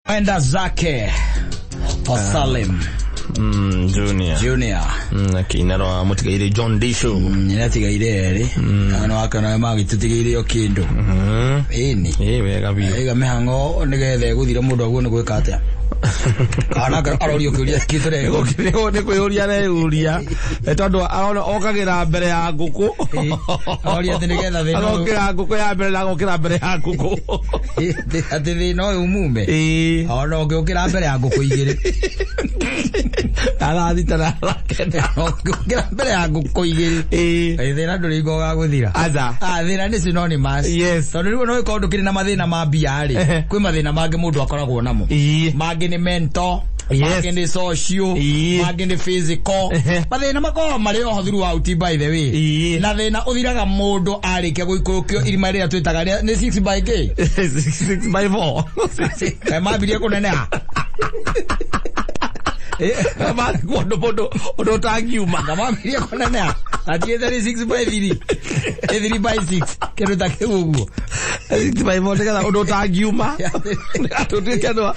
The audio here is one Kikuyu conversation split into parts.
Enda zake Osalim Junior. Junior. Akiinarwa mutigaire John Disho. Nĩatigaire erĩ kana wakana magĩtũtigĩire o kĩndũ. Ĩni. Ĩ wega biũ. Ĩga mĩhang'o nĩgetha ĩgũthira mũndũ aguo nĩ gwĩka atĩa? Kana arorio kĩũria kĩtũrego. Nĩ kwĩyũria areyũria tondũ arona okagĩra mbere ya ngũkũ. Aroria atĩ nĩgetha thĩna ũyũ- Agokĩra ngũkũ ya mbere na agokĩra mbere ya ngũkũ. Atĩ thĩna ũyũ mume. Ĩĩ. Ona ũngĩũkĩra mbere ya ngũkũ igĩrĩ. Thaa thita na thaa kenda. Ũngĩũkĩra mbere ya ngũkũ igĩrĩ. Ĩĩ. Thĩna ndũrĩ hingo ũgagũthira. Aca. Ah, thĩna nĩ synonymous. Yes. Tondũ rĩu no ĩkorwo ndũkĩrĩ na mathĩna ma mbia rĩ, kwĩ mathĩna mangĩ mũndũ akoragwo namo. Ĩĩ. Mangĩ nĩ mental, Yes. mangĩ nĩ social, Ĩĩ. mangĩ nĩ physical. Mathĩna makoragwo marĩ oho throughout by the way. Ĩĩ. Na thĩna ũthiraga mũndũ arĩkia gũikũrũkio irima rĩrĩa twĩtaga nĩ 6 by k. 6 by 4. Kaĩ mambirie kũneneha. Mathikwo ũndũ mũndũ ũndũ ũtangiuma. Na mambirie kũneneha. Atiĩte nĩ 6 by 3. Ĩ 3 by 6. Kĩndũ ta kĩu ũguo. 6 by 4 nĩgetha ũndũ ũtangiuma. Tũtuĩke nĩ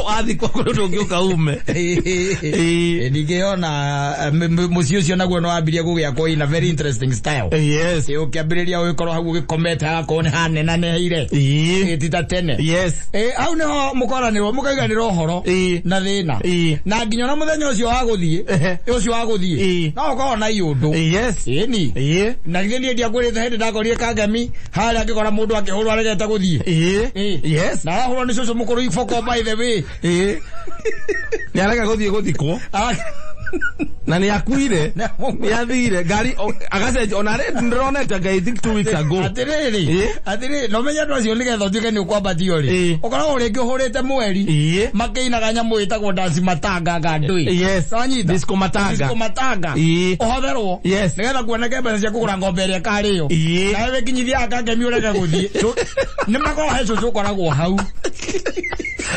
wathikwo kũndũ ndũngĩũka ume. Ĩĩ. Ningĩ ona mũciĩ ũcio naguo nĩ wambirie gũgĩakwo in a very interesting style. Yes. Ĩ ũkĩambĩrĩria ũgĩkorwo hau ũgĩkomete hagakorwo nĩ hanenaneheire. Ĩĩ. Ĩ ti ta tene. Yes. Ĩ hau nĩho mũkoranĩrwo mũkaiganĩra ũhoro Ĩĩ. na thĩna. Ĩĩ. Na nginya ona mũthenya ũcio wa gũthiĩ, ũcio wa gũthiĩ, Ĩĩ. no ũkorwo na iũndũ. Yes. Ĩni. Ĩĩ. Na githĩ niĩ ndiakwĩrĩte hĩndĩ ndakorire kangemi harĩa ngĩkora mũndũ akĩhũrwo aregete gũthiĩ. Ĩĩ. Ĩĩ. Yes. Na arahũrwo nĩ cũcũ mũkũrũ iboko by the way. Ĩĩ. Nĩ arega gũthiĩ gũthikwo na nĩ akuire. Nĩ athire ngari agacenjia ona rĩ ndĩronete ngai think 2 weeks ago. Atĩrĩrĩ, Ĩĩ. atĩrĩrĩ, no menye andũ acio nĩgetha ũtuĩke nĩ ũkwambatio rĩ, Ĩĩ. ũkoragwo rĩngĩ ũhũrĩte mweri, Ĩĩ. makĩinaga nyamũ ĩtagwo dance matanga ngandũi. Yes. Wanyita? Disco matanga. Disco matanga. Ĩĩ. Ũhotherwo. Yes. Nĩgetha kuoneke mbeca cia kũgũra ng'ombe ĩrĩa ĩkarĩo. Ĩĩ. Nawe wĩkinyithia akangemi ũrege gũthiĩ. Nĩ makoragwo he cũcũ ũkoragwo hau.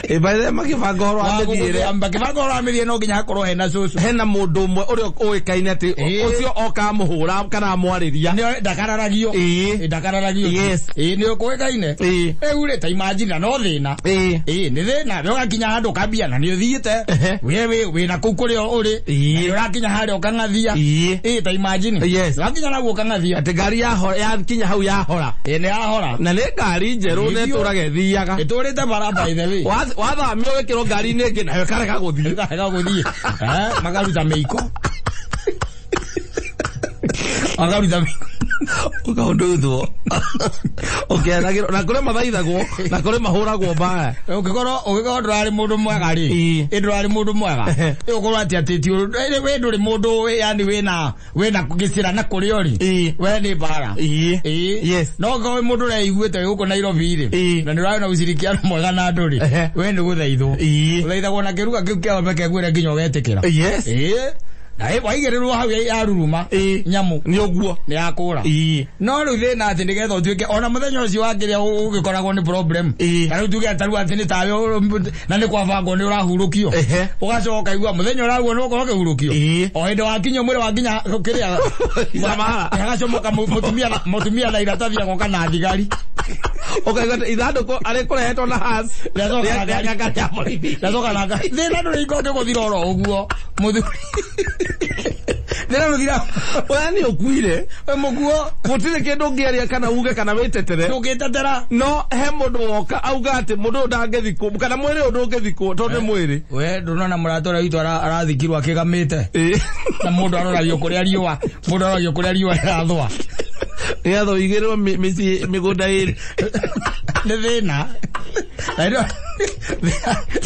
Ĩ by the way makĩbanga ũhoro wa mĩthiĩre. Makĩbanga ũhoro wa mĩthiĩre no nginya hakorwo hena cũcũ. Hena mũndũ ũmwe ũrĩa ũĩkaine atĩ Ĩĩ. ũcio oka amũhũra kana amwarĩria. Nĩ ndakararagio. Ĩĩ. Ndakararagio. Yes. Ĩĩ nĩ ũkũĩkaine. Ĩĩ. Rĩu rĩ ta imagine na no thĩna. Ĩĩ. Ĩĩ nĩ thĩna we ũgakinya handũ ũkambia na nĩ ũthiĩte. We wĩ wĩna kũu kũrĩa ũrĩ. Ĩĩ. Na nĩ ũrakinya harĩa ũkang'athia. Ĩĩ. Ĩĩ ta imagine. Yes. Wakinya nagũo ũkang'athia. Atĩ ngari yahora yakinya hau yahora. Ĩĩ nĩ yahora. Na nĩ ngari njerũ na Ĩĩ. ĩtũraga ĩthiaga. Ĩtũrĩte bara by the way. Wathamio wĩkĩrwo ngari-inĩ ĩngĩ nayo ĩkarega gũthiĩ. Ĩkarega gũthiĩ. Makaruta mĩiko. Makaruta mĩiko. Ũkaũndũthwo. Ũkĩanagĩrwo na kũrĩ mathaithagwo na kũrĩ mahũragwo mbara. Ũngĩkorwo ndũrarĩ mũndũ mwega rĩ, Ĩĩ. ĩ ndũrarĩ mũndũ mwega, ĩ ũkorwo atĩ atĩ ti we ndũrĩ mũndũ yani wĩna gĩcĩra na kũrĩa ũrĩ, Ĩĩ. we nĩ mbara. Ĩĩ. Ĩĩ. Yes. No ũngĩkorwo wĩ mũndũ ũreiguĩte wĩ gũkũ Nairobi rĩ, Ĩĩ. na nĩ ũrarĩ na ushirikiano mwega na andũ rĩ, we nĩ gũthaithwo. Ĩĩ. Ũthaithagwo na kĩruga kĩu kĩa ng'ombe kegwĩre nginya ũgetĩkĩra. Yes. Ĩĩ. Na ĩ waigĩrĩrwo hau yaruruma, Ĩĩ. nyamũ Nĩ ũguo. nĩ yakũra. Ĩĩ. No rĩu thĩna atĩ nĩgetha ũtuĩke ona mũthenya ũcio wa kĩrĩa ũgĩkoragwo nĩ problem. Ĩĩ. Ta rĩu tuge ta rĩu atĩ nĩ tawe na nĩ kwabangwo nĩ ũrahurũkio. Ehe. Ũgacoka ũkaigua mũthenya ũraguo nĩ ũkorwo ũkĩhurũkio. Ĩĩ. O hĩndĩ wakinya mwĩrĩ wakinya kĩrĩa Samara. hagacomoka mũtumia na iratathi agoka na thigari. Ũkaigua atĩ ithandũkũ arĩ kũrehetwo na has. Rĩacoka na ngari. Rĩa ngari ya borithi. Rĩacoka na ngari. Thĩna ndũrĩ hingo ũngĩgũthira oro ũguo. Mũthuri. Thĩna ndũthira. We nĩ ũkuire. Wĩ mũkuo. Gũtirĩ kĩndũ ũngĩaria kana uge kana wĩtetere. Ndũngĩtetera. No he mũndũ woka auga atĩ mũndũ ũyũ ndangĩthikwo kana mwĩrĩ ũyũ ndũngĩthikwo tondũ nĩ mwĩrĩ. We ndũnona mũrata ũrĩa witũ arathikirwo akĩgamĩte. Ĩĩ. Na mũndũ aroragio kũrĩa riũa, mũndũ aroragio kũrĩa riũa rĩrathũa. Nĩgetha ũigĩrwo mĩciĩ mĩgũnda ĩrĩ. Nĩ thĩna. Na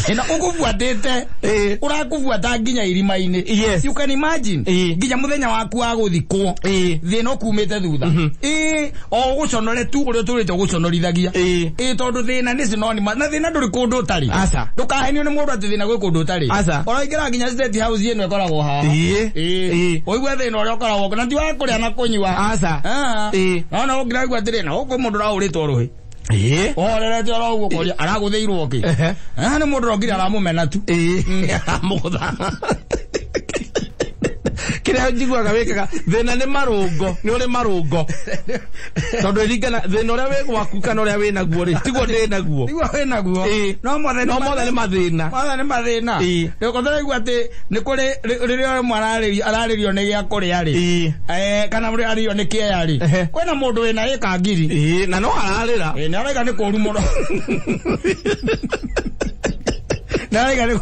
thĩna ũkũbuatĩte. Ĩĩ. Ũrakũbuata nginya irima-inĩ. Yes. You can imagine. Ĩĩ. Nginya mũthenya waku wa gũthikwo. Ĩĩ. Thĩna ũkumĩte thutha. Ĩĩ, o ũgũconore tu ũrĩa ũtũrĩte ũgũconorithagia. Ĩĩ. Ĩĩ tondũ thĩna nĩ synonymous na thĩna ndũrĩ kũndũ ũtarĩ. Aca. Ndũkahenio nĩ mũndũ atĩ thĩna gwĩ kũndũ ũtarĩ. Aca. Ũraingĩra nginya State House ĩno ĩkoragwo haha. Ĩĩ. Ĩĩ. Ĩĩ. Ũigue thĩna ũrĩa ũkoragwo na ti wa kũrĩa na kũnyua. Aca. Ah. Ĩĩ. No no ũngĩraigua atĩrĩ na gũkũ mũndũ ũrahũrĩtwo rũhĩ. Ĩĩ. Ũhorerete oro ũguo ũkoria aragũthĩirwo kĩ? Ehe. Ah, nĩ mũndũ ũrokire aramũmena tu. Ĩĩ. Aramũgũtha. Kĩrĩa njiguaga wĩkaga thĩna nĩ marũngo, nĩ ũrĩ marũngo. Tondũ ĩringana thĩna ũrĩa wĩ gwaku kana ũrĩa wĩ naguo rĩ, tiguo ndĩ naguo. Niguo wĩ naguo. Ĩĩ. No mothe No mothe nĩ mathĩna. Mothe nĩ mathĩna. Ĩĩ. Rĩu atĩ nĩ kũrĩ rĩrĩa ũmwe ararĩrio nĩ gĩa kũrĩa rĩ. Ĩĩ. Kana mũrĩ arĩrio nĩ kĩeya rĩ. Ehe. Kwĩna mũndũ wĩna ĩka ngiri. Ĩĩ, na no ararĩra. Ĩĩ, nĩ araiga nĩ kũũru mũno. Nĩ araiga nĩ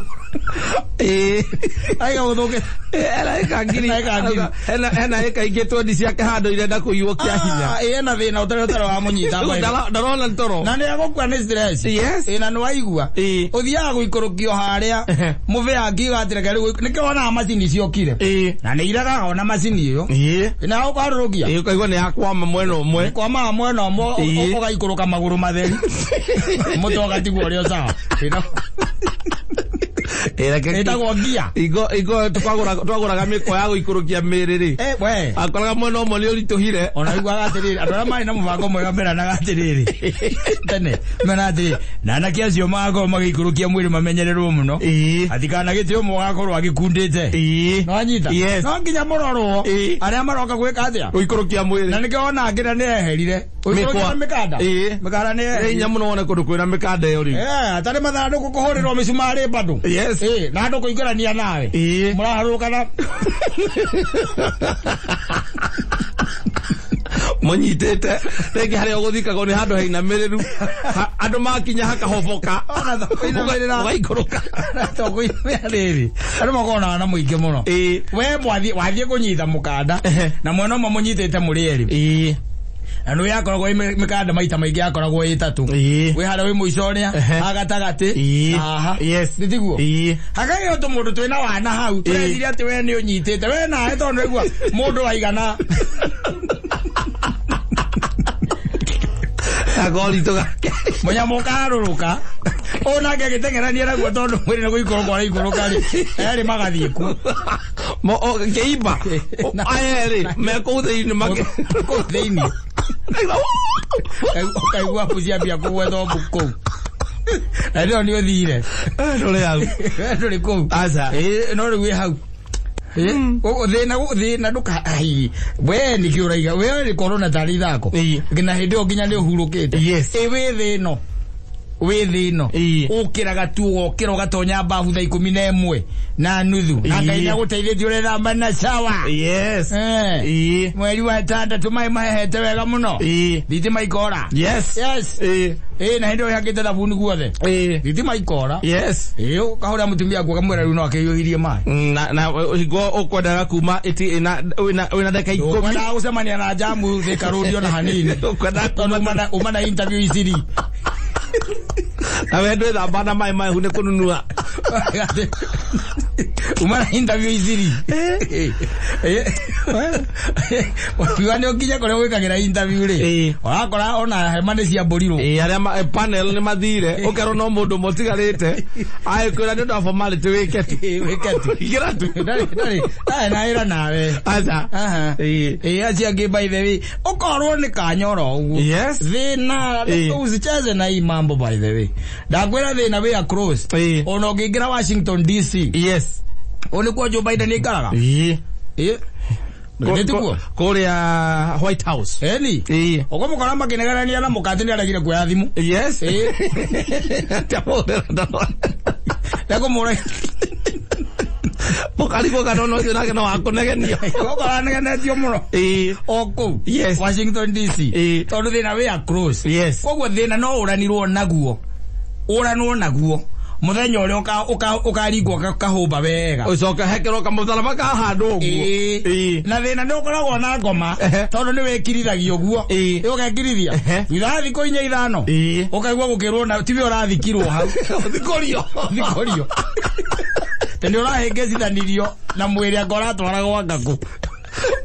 Ĩĩ. araiga gũthũkĩ. Ena ĩka ngiri. Ĩka ngiri. Hena ĩka ingĩ twendi ciake handũ irenda kũiywo kĩa hinya. Ah, ĩĩ, ena thĩna ũtarĩ wa mũnyita. Rĩu ndarona toro. Na nĩ egũkua nĩ stress. Yes. Ĩĩ, na nĩ waigua. Ĩĩ. Ũthiaga gũikũrũkio harĩa Ehe. mũbĩa ngiuga atĩ reke rĩu nĩkĩo wonaga macini ciokire. Ĩĩ. Na nĩ iregaga ona macini ĩyo. Ĩĩ. Na ũkarũrũkia. Ĩĩ, ũkaigua nĩ yakwama mwena ũmwe. Kwamaga mwena ũmwe Ĩĩ. ũgaikũrũka magũrũ matheri. Mũtwe ũgatigwo ũrĩ o sawa. Ĩĩ, reke Ĩtagwo ngia. Ingo twagũraga mĩkwa ya gũikũrũkia mĩĩrĩ rĩ. We. Akoraga mwena ũmwe nĩ ũritũhire. Ona iguaga atĩrĩrĩ, andũ arĩa marĩ na mũbango mwega meranaga atĩrĩrĩ. Tene, meranaga atĩrĩrĩ, na anake acio magakorwo magĩikũrũkia mwĩrĩ mamenyererwo mũno. Ĩĩ. Atikanagĩte ũmwe ũgakorwo agĩkundĩte. Ĩĩ. No anyita? Yes. No nginya mũrorwo. Ĩĩ. Arĩa maroka gwĩka atĩa? Gũikũrũkia mwĩrĩ. Na nĩkĩo wona ngĩra nĩ eherire. Mĩkwa. Ũikũrũkia na mĩkanda. Ĩĩ. Mĩkanda nĩ Nĩ eherire. hinya mũno wone kũndũ kwĩna mĩkanda ĩyo rĩu. Atarĩ mathandũkũ kũhũrĩrwo mĩcumarĩ bado. Yes. Ĩĩ, na andũ kũingĩrania nawe. Ĩĩ. Mũraharũrũka na Mũnyitĩte rĩngĩ harĩa ũgũthikagwo nĩ handũ hainamĩrĩru. Andũ makinya hakahoboka. Ona to kũinamĩrĩra. Ũgaikũrũka. To kũinamĩrĩra rĩrĩ. Andũ makoragwo na mũingĩ mũno. Ĩĩ. We wathiĩ kũnyita mũkanda Ehe. na mwena ũmwe mũnyitĩte mũrĩ erĩ. Ĩĩ. Na nĩ yakoragwo ĩ mĩkanda maita maingĩ yakoragwo ĩ ĩtatũ. Ĩĩ. Wĩ harĩa wĩ mũico ũrĩa, Ehe. ha gatagatĩ, Ĩĩ. na haha. Yes. Nĩ tiguo? Ĩĩ. Hakagĩa tũmũndũ twĩna wana hau, tũreciria atĩ we nĩ ũnyitĩte. We nawe tondũ nĩwaigua mũndũ waigana. Kagoritũ gake. Mũnyamũ ũkaharũrũka. Ũyũ nake agĩteng'erania naguo tondũ mwĩrĩ nĩ gũikũrũka ũraikũrũka rĩ. Erĩ magathiĩ kuo. Kĩimba. Aya erĩ me kũu thĩinĩ Kũu thĩinĩ. Ũkaigua mbu ciambia kũgwetha mbu kũu. Na ĩyo nĩ ũthire. Ndũrĩ hau. Ndũrĩ kũu. Aca. Ĩĩ, no rĩu wĩ hau. Ĩĩ, thĩna ndũka, ai, we nĩkĩ ũraiga? We nĩ corona tarĩ ithako. Ĩĩ. Na hĩndĩ ĩyo nginya nĩ ũhurũkĩte. Yes. Ĩ, wĩ thĩ ĩno. Wĩ thĩ ĩno. Ĩĩ. Ũkĩraga tu ũgokĩra ũgatonya mbabu thaa 11:30. Na Ngai Ĩĩ. nĩagũteithĩtie ũrethamba na shower. Yes. Ĩĩ. Mweri wa ĩtandatũ maĩ mahehete wega mũno. Ĩĩ. Thitima ikora. Yes. Yes. Ĩĩ. Ĩĩ, na hĩndĩ ĩyo ĩhakĩte thabuni guothe. Ĩĩ. Thitima ikora. Yes. Ĩĩ, ũkahũra mũtumia waku ũkamwĩra rĩu no akĩiyũhirie maĩ. Na hingo ũkwendaga kuma ĩti wĩna ndagĩka 10. Ũkwendaga gũcemania na jamu Thika Road ona hanini. Ũkwendaga Tondũ uma na interview iciri. Na we ndwĩthamba na maĩ mahehu nĩ kũnunua. Uma na interview iciri. Wakiuga nĩ ũkinye kũrĩa gwĩkagĩra interview rĩ. Ĩĩ. Ũrakora ona hema nĩ ciambũrirwo. Ĩĩ, arĩa panel nĩ mathire, ũkerwo no mũndũ ũmwe ũtigarĩte. Agĩkwĩra nĩ ũndũ wa formality wĩke tu. Ĩĩ, wĩke tu. Ingĩra tu. Ndarĩ na wĩra nawe. Aca. Aha. Ĩĩ. Ĩĩ, acio angĩ by the way, ũkorwo nĩ kanyoro ũguo. Yes. Thĩna, Ĩĩ. usicheze na hii mambo by the way. Ndakwĩra thĩna wĩ across. Ĩĩ. Ona ũngĩingĩra Washington DC. Yes. Ũũ nĩkuo Joe Biden aikaraga. Ĩĩ. Ĩĩ. Nĩ tiguo? Kũrĩa White House. Ĩni. Ĩĩ. Ũkũmũkora makĩnegenania na mũkatĩ nĩaregire kuoya thimũ. Yes. Ĩĩ. Ndamũhũrĩra ndona. Ndekũmũra. Mũkarigwo kana ona ũcio nake no wakũnegenia. Ũgũkora anegenetio mũno. Ĩĩ. O kũu. Yes. Washington DC. Ĩĩ. Tondũ thĩna wĩ across. Yes. Koguo thĩna no ũranirwo naguo. Ũranwo naguo. Mũthenya ũrĩa ũkaringwo kahũmba wega. Ũcoke hekerwo kamũtharaba ka handũ ũguo. Ĩĩ. Ĩĩ. Na thĩna nĩ ũkoragwo na ngoma Ehe. tondũ nĩ wĩkirithagia ũguo. Ĩĩ. Ĩ, ũgekirithia. Ehe. Thutha wa thikũ 4 5. Ĩĩ. Ũkaigua gũkĩrwo na tiwe ũrathikirwo hau. Ũthikũrio. Ũthikũrio. Tondũ nĩ ũrahĩngĩcithanirio na mwĩrĩ anga ũratwaragwo ngakũ.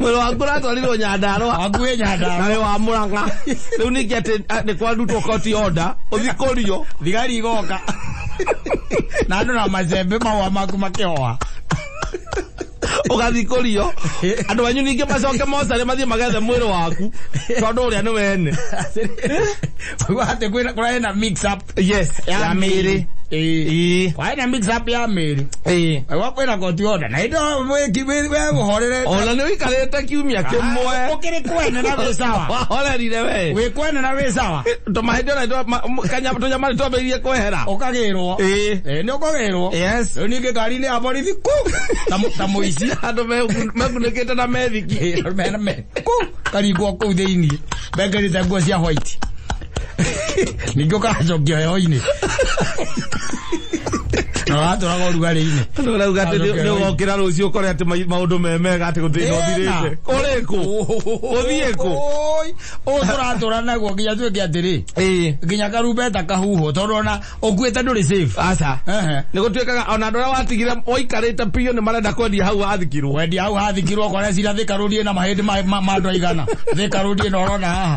Mwĩrĩ waku ũratwarirwo Nyandarũa. Hakuhĩ Nyandarũa. Na wĩ wa Mũrang'a. Rĩu ningĩ atĩ nĩ kwarutwo court order ũthikũrio. Thigari igoka. Na andũ na macembe mahũa maku makĩhoa. Ũgathikũrio. Andũ anyu ningĩ macoke mocarĩ mathiĩ magethe mwĩrĩ waku tondũ ũrĩa nĩ wene. Ũguo atĩ kwĩna kũrarĩ na mix up Yes. ya Ya mĩĩrĩ. Ĩĩ. Kwarĩ na mix up ya mĩrĩ. Ĩĩ. Waigua kwĩna koti order na indo we mũhorere. Ona nĩ ũikarĩte kiumia kĩmwe. Ũkĩrĩ kwene na wĩ sawa. Wahorerire we. Wĩ kwene na wĩ sawa. Tũmahĩndĩ ona tũnyama nĩtwambĩrĩirie kwehera. Ũkagĩrwo. Ĩĩ. Ĩĩ nĩ ũkũgĩrwo. Yes. Rĩu ningĩ ngari-inĩ ya borithi ku ta mũici. Andũ mekunĩkĩte na methiki. Mena me ku karingwo kũu thĩinĩ mekĩrĩte nguo cia white. Ningĩ ũkacokio heho-inĩ. Na ũratũraga ũrugarĩ-inĩ. Andũ marauga atĩ nĩ ũgokĩra rũciũ ũkore atĩ maũndũ me mega atĩ gũtirĩ na ũthirĩte. Ũrĩ kũ? Ũthiĩ kũ? Oi, ũũ tũratũra naguo nginya tuĩke atĩrĩ. Ĩĩ. Nginya karumbeta kahuhwo tondũ ona ũkuĩte ndũrĩ safe. Aca. Ehe. Nĩ gũtuĩkaga ona andũ arĩa watigire waikarĩte biũ nĩ marenda kwendia hau wathikirwo. Wendia hau hathikirwo ũkore cira Thika Road ĩna mahĩndĩ ma andũ aigana. Thika Road ĩno ũrona haha.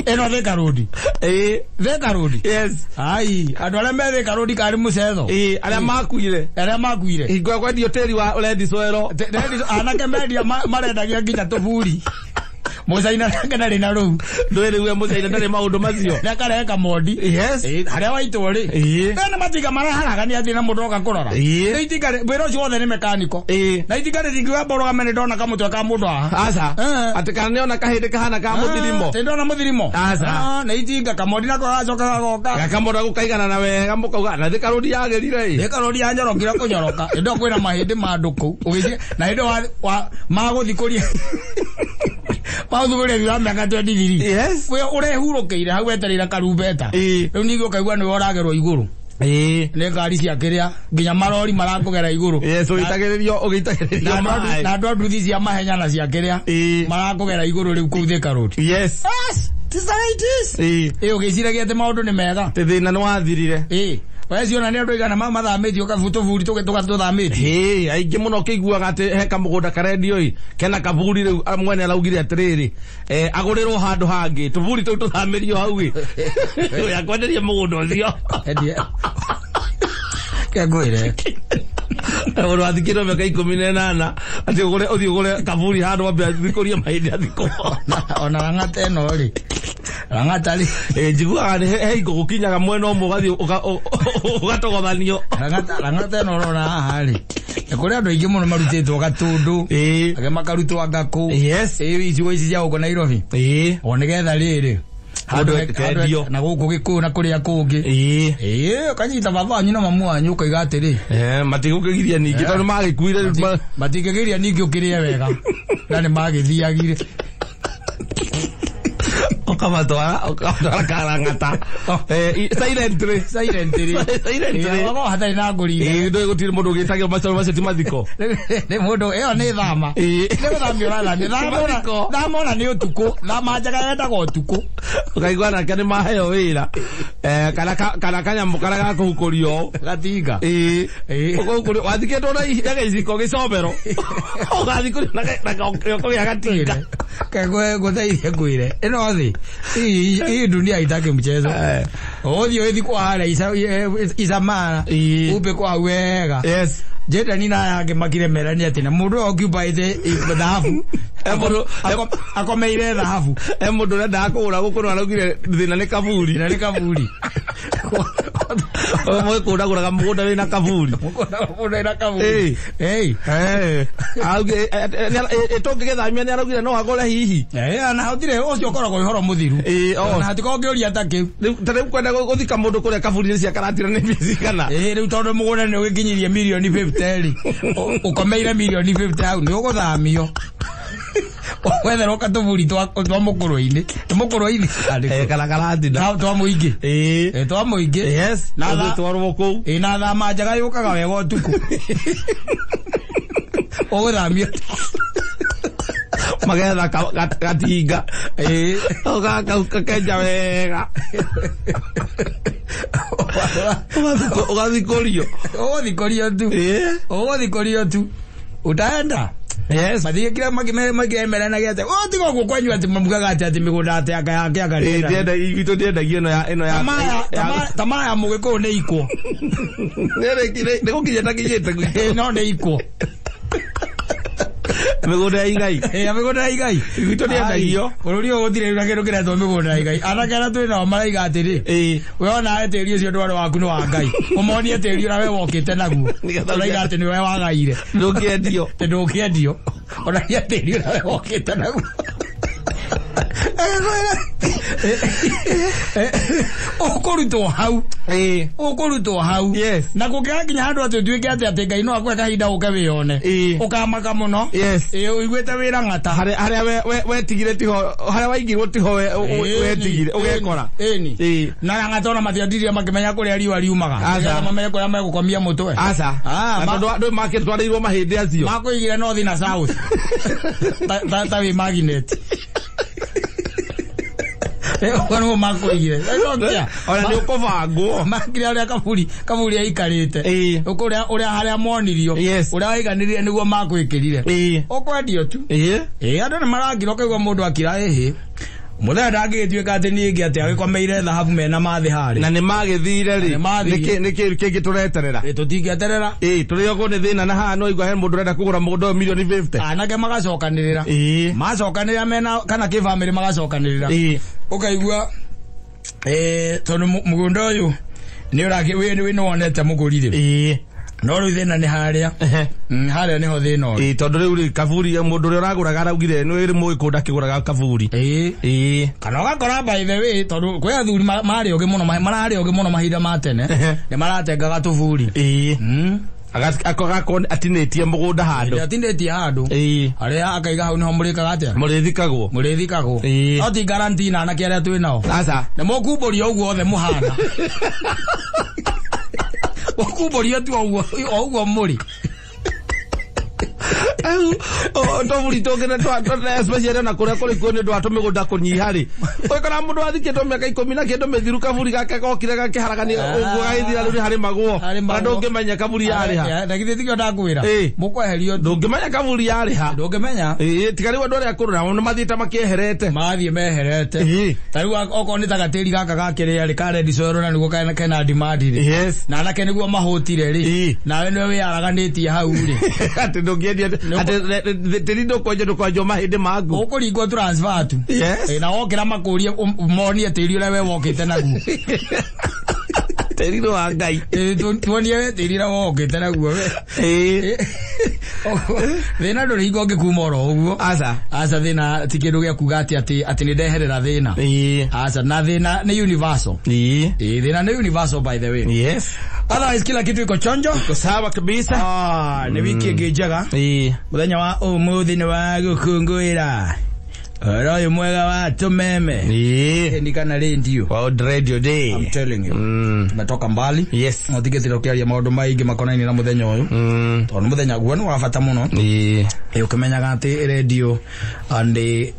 Ĩno Thika Road. Ĩĩ. Thika Road. Yes. Ai, andũ arĩa me Thika Road karĩ mũcetho. Ĩĩ, arĩa makuire. Arĩa makuire. Hingo ya kwendio tĩri wa Red Soil. Anake mendia marendagia nginya tũburi. Mũcaina nake ndarĩ na rũu. Ndũĩ rĩu we mũcaina ndarĩ maũndũ macio. Nĩakarehe kamondi. Yes. Ĩĩ, harĩa waitwo rĩ. Ĩĩ. Nĩ matinga maraharagania atĩ na mũndũ oka kũrora. Ĩĩ. Nĩ itinga wĩra ũcio wothe nĩ mekaniko. Ĩĩ. Na itinga rĩtingiuga mbũrũgame nĩ ndona kamũtwe ka mũndũ haha. Aca. Atĩ kana nĩona kahĩndĩ kahana ka mũthirimo. Nĩ ndona mũthirimo. Aca. Nĩ itinga kamondi nako gagacoka gagoka. Gakamona gũkaigana na wega mũkauga na Thika Road yagĩrire ĩ. Thika Road yanyorokire kũnyoroka. Hĩndĩ ĩyo kwĩna mahĩndĩ ma andũ kũu. Ũgĩthiĩ na hĩndĩ ĩyo magũthikũria. Maũthukũria thutha wa mĩaka 23. Yes. We ũrehurũkĩire hau wetereire karumbeta. Ĩĩ. Rĩu ningĩ ũkaigua nĩwe ũragerwo igũrũ. Ĩĩ. Nĩ ngari cia kĩrĩa nginya marori marakũgera igũrũ. Yes, ũgĩitagĩrĩrio ũgĩitagĩrĩrio maĩ. Na andũ a nduthi cia mahenya na cia kĩrĩa Ĩĩ. marakũgera igũrũ rĩu kũu Thika Road. Yes. Yes, this is how it is. Ĩĩ. Ĩĩ ũgĩciragia atĩ maũndũ nĩ mega. Atĩ thĩna nĩ wathirire. Ĩĩ. Wecio nĩ andũ aigana mathamĩtio tũburi tũgathamĩtio. Ĩĩ, aingĩ mũno ũkĩiguaga atĩ he kamũgũnda karendio ĩ, kena kaburi rĩu mwene araugire atĩrĩrĩ, agũrĩrwo handũ hangĩ, tũburi tũu tũthamĩrio hau ĩ. Ũyũ akwenderia mũgũnda ũcio. Endie. Kengwĩre. Mũndũ wathikĩtwo mĩaka 18 atĩ ũgũre ũthiĩ ũgũre kaburi handũ wambe athikũrie mahĩndĩ athikwo. Ona rang'ata ĩno rĩ. Rang'ata rĩ. Ĩĩ, njiguaga nĩ he hingo gũkinyaga mwena ũmwe ũgathiĩ ũgatogothanio. Rang'ata ĩno ũrona haha rĩ. Nĩ kũrĩ andũ aingĩ mũno marutĩtwo Gatũndũ. Ĩĩ. Angĩ makarutwo Ngakũ. Yes. Ĩĩ, icigo ici cia gũkũ Nairobi. Ĩĩ. O nĩgetha rĩrĩ. Handũ kendio. Na gũkũ Gĩkũyũ na kũrĩa kũngĩ. Ĩĩ. Ĩĩ, ũkanyita baba wanyu na mamu wanyu ũkoiga atĩrĩ. Matigũkĩgiria ningĩ tondũ magĩkuire. Matingĩgiria ningĩ ũkĩrĩe wega. Na nĩ magĩthiagire. Ũkamatwara karang'ata. Silently. Silently. Silently. Ũgakorwo hatarĩ na ngũri. Ĩĩ, ndũĩ gũtirĩ mũndũ ũgĩtagio macio macio ti mathiko. Nĩ mũndũ ĩyo nĩ thama. Ĩĩ. Nĩ gũthamia ũrathamia. Thama ona nĩ ũtukũ. Thama njega yendaga ũtukũ. Ũkaigua nake nĩ maheo wĩra. Kana kanyamũ karĩa ga kũhukũrio. Gatinga. Ĩĩ. Ĩĩ. Ũkũhukũrio wathikĩtwo na gĩciko gĩcomero. Ũgathikũrio na gĩoko gĩa gatinga. Kengwe ngũteithie ngwĩre. Ĩno thĩ. Hii dunia haitaki mchezo. Ũthiĩ ũgĩthikwo harĩa Isamara. Ĩĩ. Umbe kwa wega. Yes. Jendani na aya angĩ makire merani atĩ na mũndũ ũyũ occupy thahabu. Akomeire thahabu. Mũndũ ũrendaga kũgũra gũkũ no araugire thĩna nĩ kaburi. Thĩna nĩ kaburi. Mũgũragũraga mũgũnda wĩna kaburi. Mũgũnda wĩna kaburi. Ĩĩ. Tũngĩgĩthamia nĩ araugire no agũre hihi. Na hatirĩ ũcio ũkoragwo wĩ ũhoro mũthiru. Na hatikoragwo ũngĩũria ta kĩu. Ta rĩu kwenda gũthika mũndũ kũrĩa kaburi-inĩ cia Karatina nĩ mbia cigana? Ĩĩ, rĩu tondũ mũgũnda nĩ ũgĩkinyirie mirioni 50 rĩ, ũkomeire mirioni 50 hau nĩ ũgũthamio. Wetherwo katũburi twa mũkũrwe-inĩ. Nĩ mũkũrwe-inĩ. Kana Karatina. Twa mũingĩ. Ĩĩ. Twa mũingĩ. Yes. Ũgĩtwarwo kũu. Ĩĩ, na thama njega yũkaga wega ũtukũ. Ũgũthamio. Magetha gatinga. Ĩĩ. Ũgakenja wega. Ũgathikũrio. Ũgũthikũrio tu. Ĩĩ. Ũgũthikũrio tu. Utaenda. Yes. Mathikira makĩemeranagia atĩ o tiga ũguo kwanyu atĩ mamugaga atĩ atĩ mĩgũnda atĩ anga yake anga Ĩĩ, ndienda itũ ndiendagia ĩno ya ĩno ya. Tamaa ya mũgĩkũyũ nĩ ikwo. Nĩ gũkinya takinyĩte. Ĩĩ, no nĩ ikwo. Mĩgũnda ya igai. Ya mĩgũnda ya igai. Gwitũ nĩendagio. Bũrũri ũyũ gũtirĩ na kĩndũ kĩretwo mĩgũnda ya igai. Anake arĩa twĩ nao maraiga atĩrĩ, Ĩĩ. we onawe tĩri ũcio ndwarĩ waku nĩ wa Ngai. Ũmonie tĩri ũrĩa we wokĩte naguo. Nĩgetha Ũraiga atĩ nĩwe wagaire. Ndũngĩendio. Atĩ ndũngĩendio. Onagia tĩri ũrĩa we wokĩte naguo. Ũkũrutwo hau. Ĩĩ. Ũkũrutwo hau. Yes. Na kũngĩgakinya handũ atĩ ũtuĩke atĩ atĩ Ngai no akũhe kahinda ũke wĩyone. Ĩĩ. Ũkamaka mũno. Yes. Ĩĩ ũiguĩte wĩra ng'ata. Harĩa wetigire tiho, harĩa waigirwo tiho wetigire, ũgekora. Ĩni. Ĩĩ. Na ng'ata ona matiandirie makĩmenya kũrĩa riũa riumaga. Aca. Nĩgetha mamenye kũrĩa megũkomia mũtwe. Aca. Ah, Na tondũ andũ makĩtwarĩirwo mahĩndĩ acio. Makũigire north na south. Ta wĩ magnet. Ũguo nĩguo makũigire. Ona nĩ ũkũbangwo. Makire ũrĩa kaburi aikarĩte. Ĩĩ. Ũkũrĩa ũrĩa harĩa monirio. Yes. Ũrĩa waiganĩrire nĩguo makwĩkĩrire. Ĩĩ. Ũkwendio tu. Ĩĩ. Ĩĩ andũ nĩ marakira ũkaigua mũndũ akira ĩhĩ. Mũthenya ndangĩgĩtuĩka atĩ niĩ ngĩ atĩ agĩkomeire thahabu mena mathĩ harĩ. Na nĩ magĩthire rĩ. Nĩ mathire. Nĩkĩ kĩngĩ tũreterera? Ĩ tũtingĩeterera. Ĩĩ, tũrĩogwo nĩ thĩna na haha no igua he mũndũ ũrenda kũgũra mũgũnda ũyũ milioni 50. Anake magacokanĩrĩra. Ĩĩ. Macokanĩrĩra mena kana kĩbamĩrĩ magacokanĩrĩra. Ĩĩ. Ũkaigua tondũ mũgũnda ũyũ nĩ ũrakĩ wĩ nĩ wonete mũgũri rĩ. Ĩĩ. No rĩu thĩna nĩ harĩa. Harĩa nĩho thĩna ũrĩ. Ĩĩ, tondũ rĩu rĩ kaburi mũndũ ũrĩa ũragũraga araugire nĩ rĩ mũgĩkũnda akĩgũraga kaburi. Ĩĩ. Ĩĩ. Kana ũgakora by the way tondũ kwĩ athuri marĩ ogĩ mũno mararĩ ogĩ mũno mahinda ma tene nĩ maratengaga tũburi. Ĩĩ. Agakorwo atinĩtie mũgũnda handũ. Atinĩtie handũ. Ĩĩ. Harĩa akaiga hau nĩho mũrĩkaga atĩa? Mũrĩthikagwo. Mũrĩthikagwo. Ĩĩ. No ti guarantee na anake arĩa twĩ nao. Aca. Nĩ mũkumbũrio ũguo othe mũhana. Mũkumbũrio tu o ũguo mũrĩ. Tũburi tũngĩ nĩ especially ona kũrĩa kũrĩ kuo nĩ ũndũ wa tũmĩgũnda kũnyiha rĩ. Ũgĩkora mũndũ athikĩtwo mĩaka 10 na kĩndũ mĩthiru kaburi gake gokire gakĩharagania ũguo gagĩthira rĩu nĩ harĩ magwo. Harĩ Ona ndũngĩmenya kaburi yarĩ ha. Na githĩ tikĩo ndakwĩra. Ĩĩ. Mũkweherio tu. Ndũngĩmenya kaburi yarĩ ha. Ndũngĩmenya. Ĩĩ, tiga rĩu andũ arĩa akũrũ nao nĩ mathiĩte makĩeherete. Mathiĩ meherete. Ĩĩ. Ta rĩu okorwo nĩ ta gatĩri gaka ga kĩrĩa rĩ ka red soil na nĩguo kena demand rĩ. Yes. Na anake nĩguo mahũtire rĩ. Ĩĩ. Nawe nĩwe wĩyaraganĩtie hau rĩ. Atĩ ndũngĩendia atĩ tĩri ndũkwenjwo ndũkwenjwo mahĩndĩ maku. Ũkũringwo transfer tu. Yes. Ĩ, na wokĩra makũrie monie tĩri ũrĩa we wokĩte naguo. Tĩri nĩ wa Ngai. Ĩ, tuonie we tĩri ũrĩa wokĩte naguo we. Ĩĩ. Thĩna ndũrĩ hingo ũngĩkuma oro ũguo. Aca. Aca thĩna ti kĩndũ gĩa kuga atĩ atĩ nĩ ndeherera thĩna. Ĩĩ. Aca na thĩna nĩ universal. Ĩĩ. Ĩ, thĩna nĩ universal by the way. Yes. Otherwise kila kitu iko chonjo. Iko sawa kabisa. Ah, nĩ wiki ĩngĩ njega. Ĩĩ. Mũthenya wa ũmũthĩ nĩ wa gũkũngũĩra ũhoro ũyũ mwega wa tũmeme. Ĩĩ. Ni kana radio. World Radio Day. I'm telling you. Tumetoka mbali. Yes. No tigĩtire ũkĩaria maũndũ maingĩ makonainie na mũthenya ũyũ. Tondũ mũthenya guo nĩ wa bata mũno. Ĩĩ. Ĩ, ũkĩmenyaga atĩ radio nĩ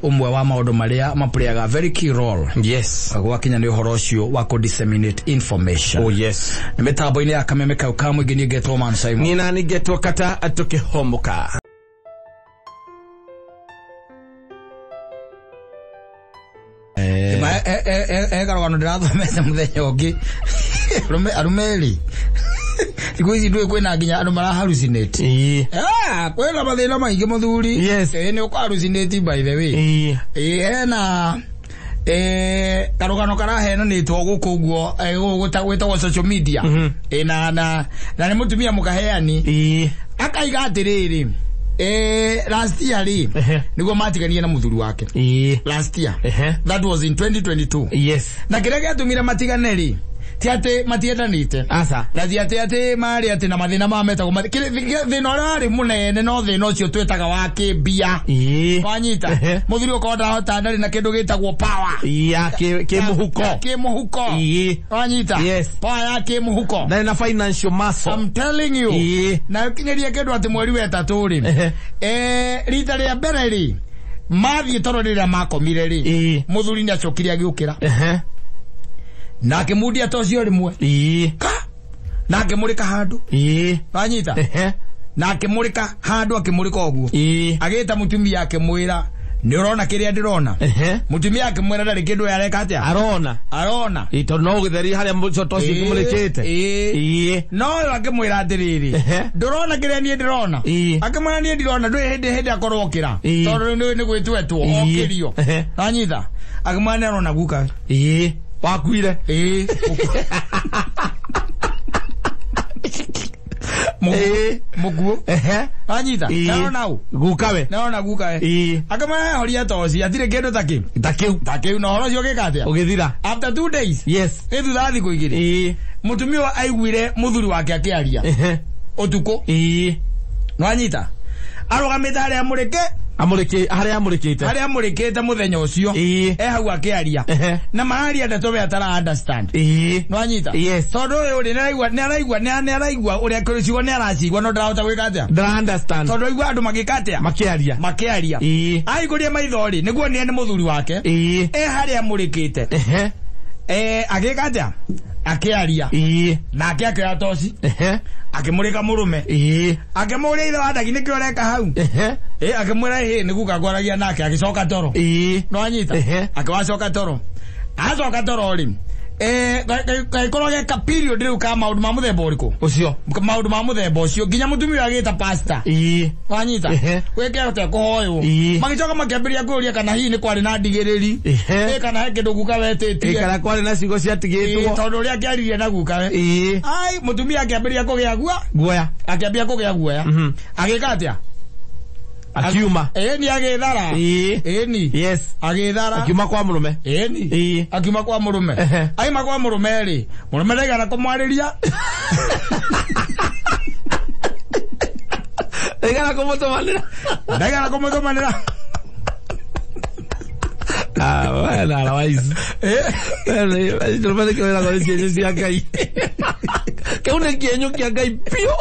ũmwe wa maũndũ marĩa maplayaga very key role. Yes. Gwakinya nĩ ũhoro ũcio wa kũ disseminate information. Oh yes. Nĩ mĩtambo-inĩ ya kameme kau ka mũingĩ niĩ ngetwo Man Simon. Niĩ nani ngetwo Kata tũkĩhomũka. He karũgano ndĩrathomete mũthenya ũngĩ. Arũme erĩ. Thikũ ici ndũĩ kwĩna nginya andũ mara hallucinate. Ĩĩ. Ah, kwĩna mathĩna maingĩ mũthuri. Yes. Ĩĩ nĩ ũkũ hallucinate by the way. Ĩĩ. Ĩĩ hena karũgano karahenanĩtwo gũkũ ũguo gwĩtagwo social media. Ĩĩ na nĩ mũtumia mũkaheani. Ĩĩ. Akaiga atĩrĩrĩ, last year rĩ nĩguo matiganire na mũthuri wake. Ĩĩ. Last year. Ehe. That was in 2022. Yes. Na kĩrĩa gĩatũmire matigane rĩ ti atĩ matiendanĩte. Aca. Na ti atĩ atĩ marĩ atĩ na mathĩna ma metagwo thĩna ũrĩa warĩ mũnene no thĩna ũcio twĩtaga wa kĩmbia. Ĩĩ. Wanyita. Ehe. Mũthuri ũkorwo ndarahota ndarĩ na kĩndũ gĩtagwo power. Ya kĩmũhuko. Kĩmũhuko. Ĩĩ. Wanyita. Yes. Power ya kĩmũhuko. Ndarĩ na financial muscle. I'm telling you. Ĩĩ. Na ũkinyerie kĩndũ atĩ mweri wa ĩtatũ rĩ. Ehe. Rita rĩa mbere rĩ mathiĩ toro rĩrĩa makomire rĩ Ĩĩ. mũthuri nĩ acokire agĩũkĩra. Ehe. Na akĩmundia ta ũcio rĩmwe. Ĩĩ. Ka. Na akĩmũrĩka handũ. Ĩĩ. Wanyita. Ehe. Na akĩmũrĩka handũ akĩmũrĩka ũguo. Ĩĩ. Agĩta mũtumia akĩmwĩra Nĩ ũrona kĩrĩa ndĩrona? Mũtumia akĩmwĩra ndarĩ kĩndũ areka atĩa? Arona. Arona. Ito no githeri haria toci kumurikite. Ĩĩ. No ũyũ akĩmwĩra atĩrĩrĩ, ndũrona kĩrĩa niĩ ndĩrona? Akĩmwĩra niĩ ndirona, ndũrĩ hĩndĩ akorwo okĩra. Tondũ nĩ gwĩtwetwo, okĩrio. Anyita. Akĩmwĩra nĩ arona guka. Ĩĩ. Wakuire. Ĩĩ. Muguo. Anyita. Nĩarona ũ? Gukawe. Nĩarona gukawe. Akĩmwĩra horia toci, hatirĩ kĩndũ ta kĩu. Ta kĩu. Ta kĩu na ũhoro ũcio ũgĩka atĩa? Ũgĩthira. After 2 days. Yes. Ĩ thutha wa thikũ igĩrĩ. Mũtumia ũyũ aiguire mũthuri wake akĩaria. Ũtukũ. Nĩwanyita? Arũgamĩte harĩa amũrĩke. Amũrĩkĩ, harĩa amũrĩkĩte. Harĩa amũrĩkĩte mũthenya ũcio. E hau akĩaria. Na mararia ndeto we atara understand. Nĩwanyita? Yes. Tondũ ũyũ rĩ, nĩaraigua, nĩaraigua ũrĩa ciugo nĩaracigua no ndarahota gwĩka atĩa? Ndara understand. Tondũ aigua andũ magĩka atĩa? Makĩaria. Makĩaria. Aihingũria maitho rĩ, nĩguo nĩ mũthuri wake. E harĩa amũrĩkĩte. Agĩka atĩa? Akĩaria. Nake akĩoya toci. Akĩmũrĩka mũrũme. Akĩmũũria ithe wa Ndagi nĩkĩ ũreka hau? Akĩmwĩra ĩhĩ nĩ guka ngwaragia nake, agĩcoka toro. Nĩwanyita? Akĩwacoka toro. Acoka toro rĩ, gagĩkorwo geka period rĩu ka maũndũ ma mũthemba ũrĩkũ? Ũcio. Maũndũ ma mũthemba ũcio nginya mũtumia ũyũ agĩta pastor. Wanyita? Gwĩke atĩa kũhoywo? Magĩcoka makĩambĩrĩria kwĩyũria kana hihi nĩ kwarĩ na ndigĩrĩri. Kana he kĩndũ guka wetĩtie. Kana kwarĩ na ciugo ciatigĩtwo. Tondũ ũrĩa akĩaririe na gukawe. Ai, mũtumia akĩambĩrĩria kũgĩa guoya. Akĩambia kũgĩa guoya. Agĩka atĩa? Akiuma. Ĩni agĩthara. Ĩni. Yes. Agĩthara. Akiuma kwa mũrũme. Ĩni. Akiuma kwa mũrũme. Aima kwa mũrũme rĩ, mũrũme ndaigana kũmwarĩria. Ndaigana kũmũtũmanĩra. Ndaigana kũmũtũmanĩra. We na otherwise. Ndũrũme nĩkĩo wĩragwo nĩ cienyũ cia Ngai. Kĩu nĩ kĩenyũ kĩa Ngai biũ.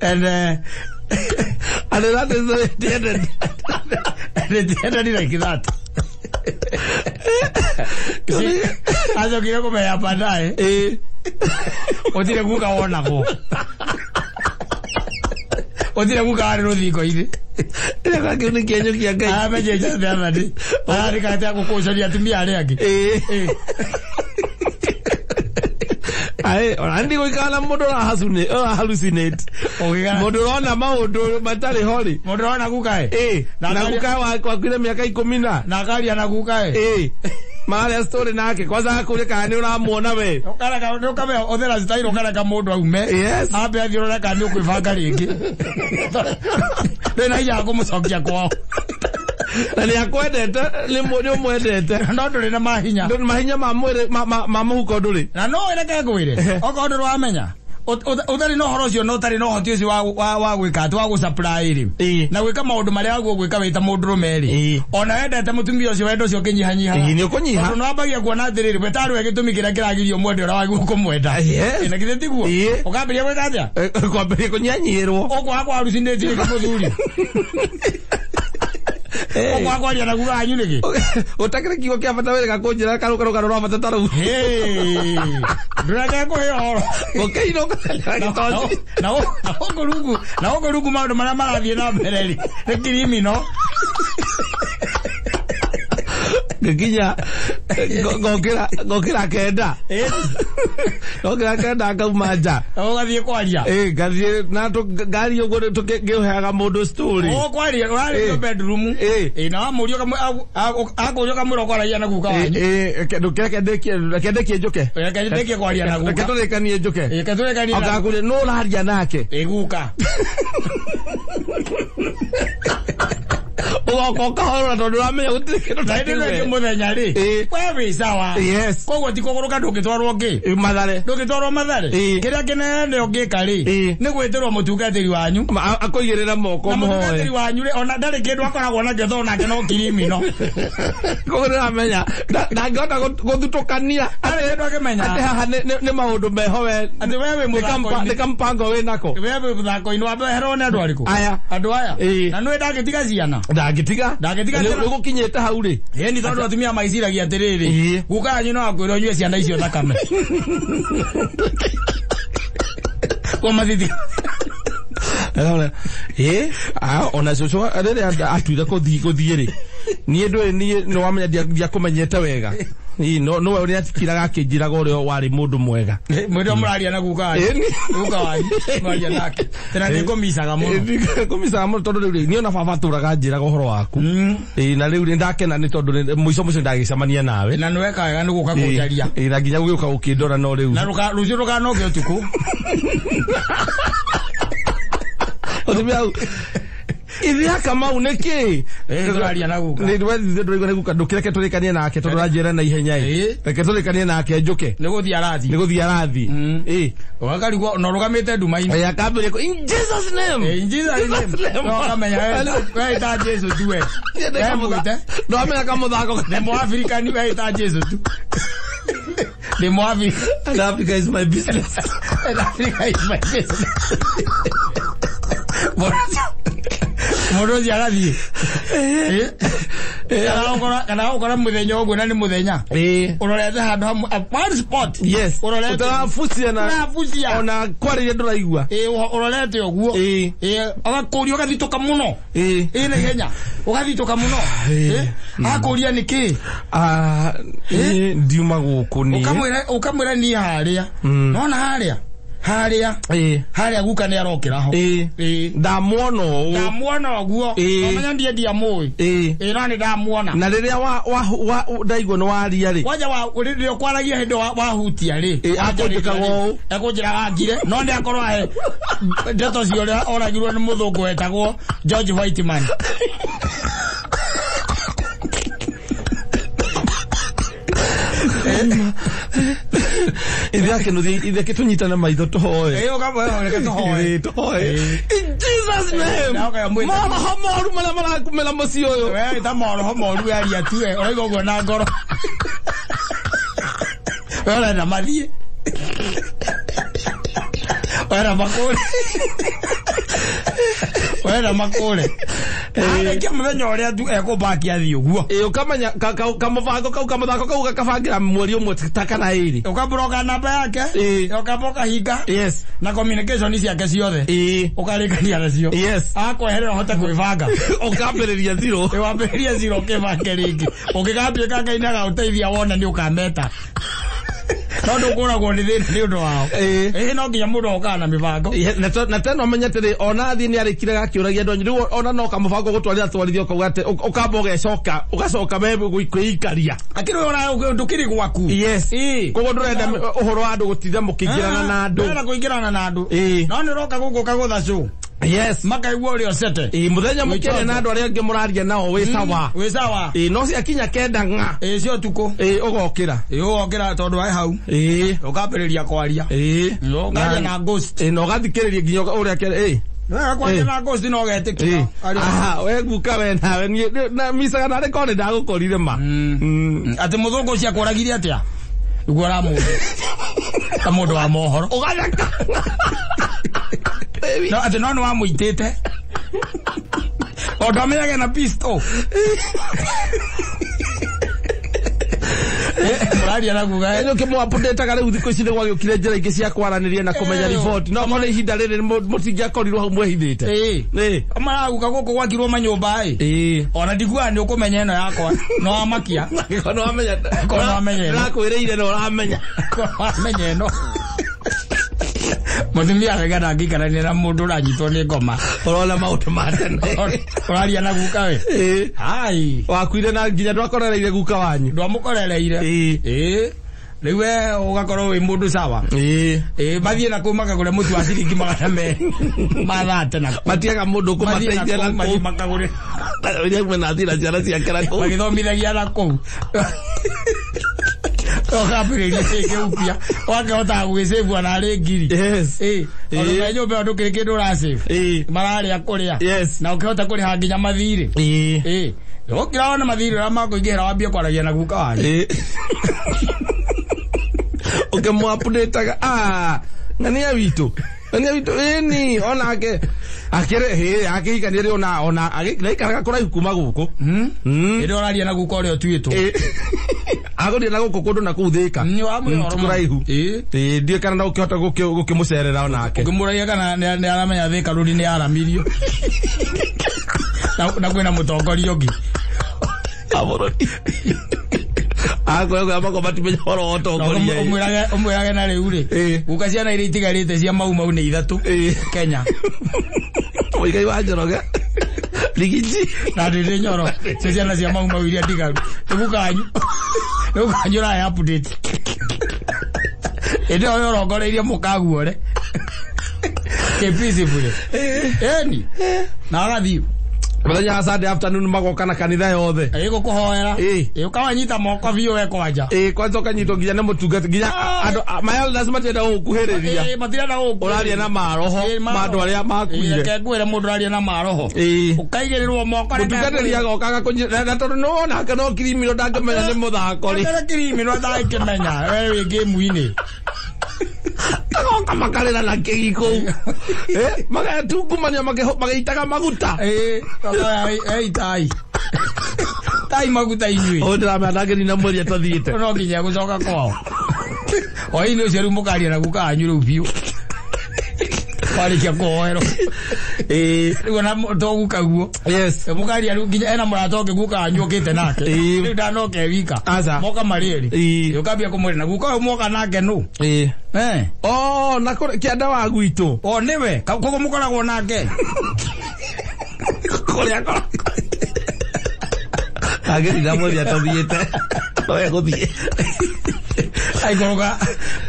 And and that is the end. And it ended like that. Acokire kũmenya baadaye. Gũtirĩ guka wonagwo. Gũtirĩ guka warĩ rũthingo-inĩ. Ĩrĩa kĩu nĩ kĩenyũ kĩa Ngai. Aramenye just the other day. Ararĩka atĩa gũkũcaria atumia arĩa angĩ. Ae, ona ndigũikara na mũndũ ũra hallucinate. Mũndũ ũrona maũndũ matarĩ ho rĩ. Mũndũ ũrona gukae. Na gukae wakuire mĩaka 10 na. Na akaria na gukae. Mararia story nake kwanza akũrie kana nĩ ũramuona we. Ũkareka nĩ ũkamenya ũthera style ũkareka mũndũ aume. Yes. Ambe athiĩ ũrore kana nĩ ũkwĩbanga rĩngĩ. Ndĩ na hinya wa kũmũcokia kwao. Na nĩ akwendete, nĩ ũmwendete. No ndũrĩ na mahinya. Ndũrĩ mahinya ma mwĩrĩ, ma mũhuko ndũrĩ. Na no reke ngwĩre, okorwo ndũrĩ wamenya, ũtarĩ na ũhoro ũcio na ũtarĩ na ũhoti ũcio wa gwĩka atĩ wa gũ-supply rĩ. Na gwĩka maũndũ marĩa wagwo gwĩka wĩ ta mũndũrũme rĩ. Ona wendete mũtumia ũcio, wendo ũcio ũkĩnyihanyiha. Nĩ ũkũnyiha. Tondũ nĩwambagia kuona atĩrĩrĩ, we tarĩ we gĩtũmi kĩrĩa kĩragiria ũmwende ũrĩa wagĩrĩirwo kũmwenda. Na githĩ tiguo? Ũkambĩrĩria gwĩka atĩa? Kwambĩrĩria kũnyihanyihĩrwo. Ũkwaga kũ-hallucinate rĩngĩ mũthuri. Ũkwaga kwaria na guka wanyu nĩkĩ? Ũtakĩrĩ kiugo kĩa bata wĩrĩga kũnjĩra karũgano rwa bata ta rũu. Ndũreke kũhe ũhoro. Ũkĩinũka gĩtoci. Na gũkũ rungu maũndũ marĩa marathiĩ na mbere rĩ, nĩ criminal. Ngĩkinya, ngokĩra kenda. Ngokĩra kenda ngauma nja. Ũgathiĩ kwaria. Ngathiĩ na ngari ũguo ngĩũheaga mũndũ story. Ũkwaria, ũrarĩ bedroom. Na wamũria akũria ũkamwĩra ũkwaragia na guka wanyu. Reke ndĩkie njũke. Reke ndĩkie kwaria na guka. Reke tũrĩkanie njũke. Reke tũrĩkanie na Akakũria, nũ ũraria nake? Guka. Ũgoka ũkahorora tondũ ũramenya gũtirĩ kĩndũ ta Na hĩndĩ ĩno ĩngĩ kĩu. mũthenya rĩ, we wĩ sawa. Yes. Koguo ti kũgũrũka ndũngĩtwarwo kĩ? Mathare. Ndũngĩtwarwo Mathare? Kĩrĩa kĩnene ũngĩka rĩ, nĩ gwĩtĩrwo mũtungatĩri wanyu. Akũigĩrĩra moko Na mũhoe. mũtungatĩri wanyu rĩ, ona ndarĩ kĩndũ akoragwo nakĩo tondũ nake no criminal. Koguo nĩũramenya, ndangĩhota gũthutũkania. Ndarĩ kĩndũ akĩmenya. Atĩ haha nĩ maũndũ meho we. Atĩ we wĩ mũthako-inĩ. Nĩ kampango wĩ nako. We wĩ mũthako-inĩ, wambe weherwo nĩ andũ arĩkũ? Aya. Andũ aya. Na nĩũĩ ndangĩtiga ciana? Ndangĩtiga. Ndangĩtiga ciana. Nĩ gũkinyĩte hau rĩ. Ĩni tondũ atumia maiciragia atĩrĩrĩ, guka wanyu no akwĩre ũnyue ciana icio thakame. Kwa mathithi. Ona cũcũ rĩrĩa atuire gũthiĩ rĩ, niĩ ndũĩ, niĩ nĩ wamenya ndiakũmenyete wega. No nĩwe ũrĩa atikiraga akĩnjĩraga ũrĩa warĩ mũndũ mwega. Mwĩrĩ mũraria na guka wanyu. Guka wanyu mũraria nake. Tena nĩ ngũmicaga mũno. Ngũmicaga mũno tondũ rĩu niĩ ona baba atũraga njĩraga ũhoro waku. Na rĩu nĩ ndakena nĩ tondũ mũico mũico ndagĩcemania nawe. Na nĩ weka wega nĩ gũka kũnjaria. Na nginya gũgĩũka gũkĩndora no rĩu. Na rũciũ ndũkanoke ũtukũ. Ũthimia ithe Kamau nĩ kĩ? Tũraria na guka. Nĩ ndũraigua nĩ guka, ndũkĩreke tũrĩkanie nake tondũ ũranjĩra na ihenya ĩ. Reke tũrĩkanie nake njũke. Nĩ gũthiĩ arathiĩ. Nĩ gũthiĩ arathiĩ. Ũgakarigwo na ũrũgamĩte nduma-inĩ. Akambĩrĩria in Jesus name. In Jesus name. No ũkamenya we ta Jesu tu we. We mwĩte. Ndwamenya kamũthako. Nĩ Mũafrika ni we ta Jesu tu. Nĩ Mũafrika. And Africa is my business. And Africa is my business. Mũndũ ũcio agathiĩ kana ũgũkora mũthenya ũguo na nĩ mũthenya ũrorete handũ hamwe, one spot. Yes. Ũrorete. Ũtarabucia na ũtarabucia. Ona kwarĩria ndũraigua. Ũrorete ũguo. Agakũria ũgathitũka mũno. Na ihenya ũgathitũka mũno. Agakũria nĩ kĩ? Ndiuma gũkũ niĩ. Ũkamwĩra niĩ harĩa nona harĩa harĩa harĩa guka nĩ arokĩra ho. Ndamuona ũũ. Ndamuona ũguo. Ũmenya ndiĩ ndiamũĩ. No nĩ ndamuona. Na rĩrĩa ndaigua nĩ waria rĩ. Kwanja rĩrĩa ũkwaragia hĩndĩ wahutia rĩ. Akũnjĩkaga ũũ. Ekũnjĩraga ngire. No nĩ akorwo ahe ndeto cia ũrĩa oragirwo nĩ mũthũngũ wetagwo George Whiteman. Ithe akĩnũthia, ithe akĩtũnyita na maitho tũhoe. Ũkamũhe tũhoe. Tũhoe. In Jesus name. Maroho moru marĩa marakumĩra mũciĩ ũyũ. We ta maroho moru aria tu we, ũrauga ũguo na ngoro. We ũrenda mathiĩ. Ũrenda makũre. Ũrenda makũre. Arĩkia mũthenya ũrĩa tu ekũmbaki athiĩ ũguo. Ũkamenya kamũbango kau kamũthako kau gakabangĩra mweri ũmwe ta kana ĩrĩ. Ũkambũroka namba yake. Ũkamba ũkahinga. Yes. Na communication ciake ciothe. Ũkarĩkania nacio. Yes. Akweherera ũhote kwĩbanga. Ũkambĩrĩria zero. Wambĩrĩria zero ũkĩbange rĩngĩ. Ũngĩgatuĩka Ngai nĩagagũteithia wona nĩ ũkameta. Tondũ ũkũragwo nĩ thĩna nĩ ũndũ wao. No nginya mũndũ okaga na mĩbango. Na tena ũmenye atĩrĩ, ona athiĩ nĩ arĩkire gakĩũragia andũ anyu. Rĩu ona no kamũbango gũtwarĩra twarithia ũkauga atĩ ũkamba ũgecoka, ũgacoka we kwĩikaria. Akĩrĩ ona ndũkĩrĩ gwaku. Yes. Koguo ndũrenda ũhoro wa andũ gũtinda mũkĩingĩrana na andũ. Ndũrenda kũingĩrana na andũ. No nĩ ũroka gũkũ ũkagũtha show. Yes. Makaigua ũrĩa ũcete. Mũthenya mũkĩaria na andũ arĩa angĩ mũraria nao wĩ sawa. Wĩ sawa. No ciakinya 9 ng'a. Cia ũtukũ. Ũgokĩra. Ũgokĩra tondũ waĩ hau. Ũkambĩrĩria kwaria. Ũkaria na ghost. Na ũgathikĩrĩria nginya ũrĩa Wega kwaria na ghost no ũgetĩkĩra. Aha, we guka we nawe niĩ na micaga narĩ korwo nĩ ndagũkorire ma. Atĩ mũthũngũ ũcio akũragire atĩa? Nĩguo ũramũria. Ta mũndũ wa mohoro. Ũgatheka. No, atĩ no nĩ wamũitĩte. O ndamenyage na pistol. Mũraria na guka. Nĩ ũkĩmũ-update-aga rĩu thikũ ici nĩ gwagĩũkire njĩra ingĩ cia kwaranĩria na kũmenya report. No korwo ihinda rĩrĩ mũtingĩakorirwo hau mwĩhithĩte. Maraguka gũkũ gwakirwo manyũmba ĩ. Ona ndikuaga nĩ ũkũmenya ĩno yakwa. No wamakia. Korwo wamenya. Korwo wamenya ĩno. Ndĩrakwĩrĩire na ũramenya. Korwo wamenya ĩno. Mũtumia arauga ndangĩikarania na mũndũ ũranyitwo nĩ ngoma. Ũrona maũndũ ma tene. Ũraria na guka we. Ai. Wakuire na nginya ndwakorereire guka wanyu. Ndwamũkorereire. Rĩu we ũgakorwo wĩ mũndũ sawa. Mathiĩ na kũu makagũre mũtu wa ciringi 200 mathate na kũu. Matiaga mũndũ ũkũmateithia na kũu. Makagũre. Ũrĩa auma na athiĩ na ciana ciake na kũu. Magĩthomithagia na kũu. Ũkambĩrĩria rĩngĩ upya. Wakĩhotaga gũgĩcĩbu ona arĩ ngiri. Yes. Tondũ me nyũmba ĩyo ndũkĩrĩ kĩndũ ũracĩbu. Mararĩa kũrĩa. Yes. Na ũkĩhota kũrĩha nginya mathirĩ. Ũkĩra wona mathirĩ ũrĩa makũingĩhĩra wambie kwaragia na guka wanyu. Ũkĩmũ-update-aga, ng'ania witũ. Ng'ania witũ, ĩni, onake. Akĩrĩ, akĩhikania rĩ ona, agĩikaraga kũraihu kuma gũkũ. Hĩndĩ ũraria na guka ũrĩa ũtuĩtwo. Agũrire na gũkũ kũndũ na kũu Thĩka. Kũraihu. Ĩĩ ndiĩ kana no ũkĩhota gũkĩmũcerera onake. Ũkĩmũragia kana nĩ aramenya Thĩka rũri nĩ aramirio. Na kwĩna mũtongoria ũngĩ. Abũrũri. Akwega mako matimenya horo wa ũtongoria. Ũmwĩrage na rĩu rĩ. Guka ciana iria itigarĩte cia Mau Mau nĩ ithatũ. Kenya. Mũigai wa Njoroge. Rigiji. Na Ndĩndĩ Nyoro. Cio ciana cia Mau Mau iria ndigaru. Nĩ gukanyu ũrahe update. Ĩndĩ ĩyo ũrongoreirie mũkaguore. Kĩpeacefully. Ĩni. Na agathiĩ. Mũthenya wa Sunday afternoon magoka na kanitha yothe. Ĩ gũkũhoera. Ĩ ũkawanyita moko biũ we kwanja. Ĩ kwanza ũkanyitwo nginya nĩ mũtungati nginya andũ my elders matirenda gũgũkuhĩrĩria. Ĩ matirenda gũgũkuhĩrĩria. Ũraria na maroho ma andũ arĩa makuire. Reke ngwĩre mũndũ ũraria na maroho. Ũkaigĩrĩrwo moko. Mũtungatĩri agoka agakũnyita na tondũ nĩ wona no kirimiro ndangĩmenya nĩ mũthako rĩ. Nĩ kirimiro ndangĩmenya we wĩ game-inĩ. Agoka makarĩra na kĩgi kũu. Magatungumania magĩitaga maguta. Tai. Tai maguta inyuĩ. Ũyũ ndĩramenya ndangĩnina mweri atathiĩte. No nginya gũcoka kwao. Hwaĩ-inĩ ũcio rĩu mũkaria na guka wanyu rĩu biũ. Warĩkia kũhoerwo. Rĩu ona to guka guo. Yes. Mũkaria rĩu nginya ena mũrata ũngĩ guka wanyu ũkĩte nake. Rĩu ndanoka e wika. Moka marĩ erĩ. Ũkambia kũmwĩra na guka ũyũ mwoka nake nũ. Oh, na kĩanda wa gwitũ. O nĩwe, koguo mũkoragwo nake. Kũrĩa akoragwo. Ndangĩnina mweri atathiĩte. No egũthiĩ.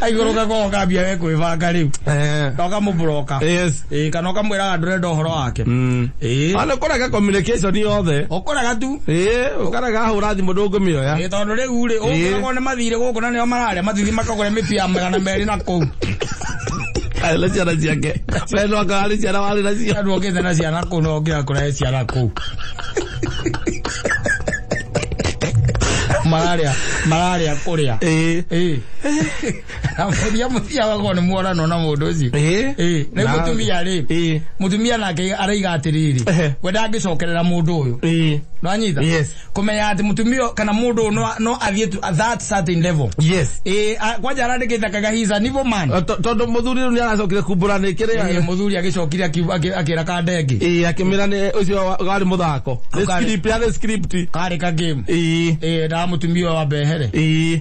Aikũrũka kwao ũkambia we kwĩbanga rĩu. Na ũkamũbloka. Yes. Kana ũkamwĩraga ndũrenda ũhoro wake. Ona ũkoraga communication yothe. Ũkoraga tu. Ũkoraga ahũra thimũ ndũngĩmĩoya. Tondũ rĩu rĩ, ũkoragwo nĩ mathire gũkũ na nĩo mararĩa mathithi makagũre mĩtu ya 200 na kũu. Arĩ na ciana ciake. We no anga warĩ ciana warĩ nacio. Andũ okĩte na ciana kũu na ũkĩra kũrehe ciana kũu. Mararĩa kũrĩa. Na mũthia wagwo nĩ muorano na mũndũ ũcio. Rĩu mũtumia rĩ, mũtumia nake araiga atĩrĩrĩ, we ndangĩcokerera mũndũ ũyũ. Nĩwanyita? Yes. Kũmenya atĩ mũtumia kana mũndũ ũyũ no athiĩ to that certain level. Yes. Kwanja arandĩkĩte akauga he is an evil man. Tondũ mũthuri rĩu nĩaracokire kumbũra nĩ kĩrĩa. Mũthuri agĩcokire akĩra kandenge. Akĩmĩra nĩ ũcio warĩ mũthako. Nĩ script, yarĩ script. Karĩ ka game. Na mũtumia ũyũ wa mbehere.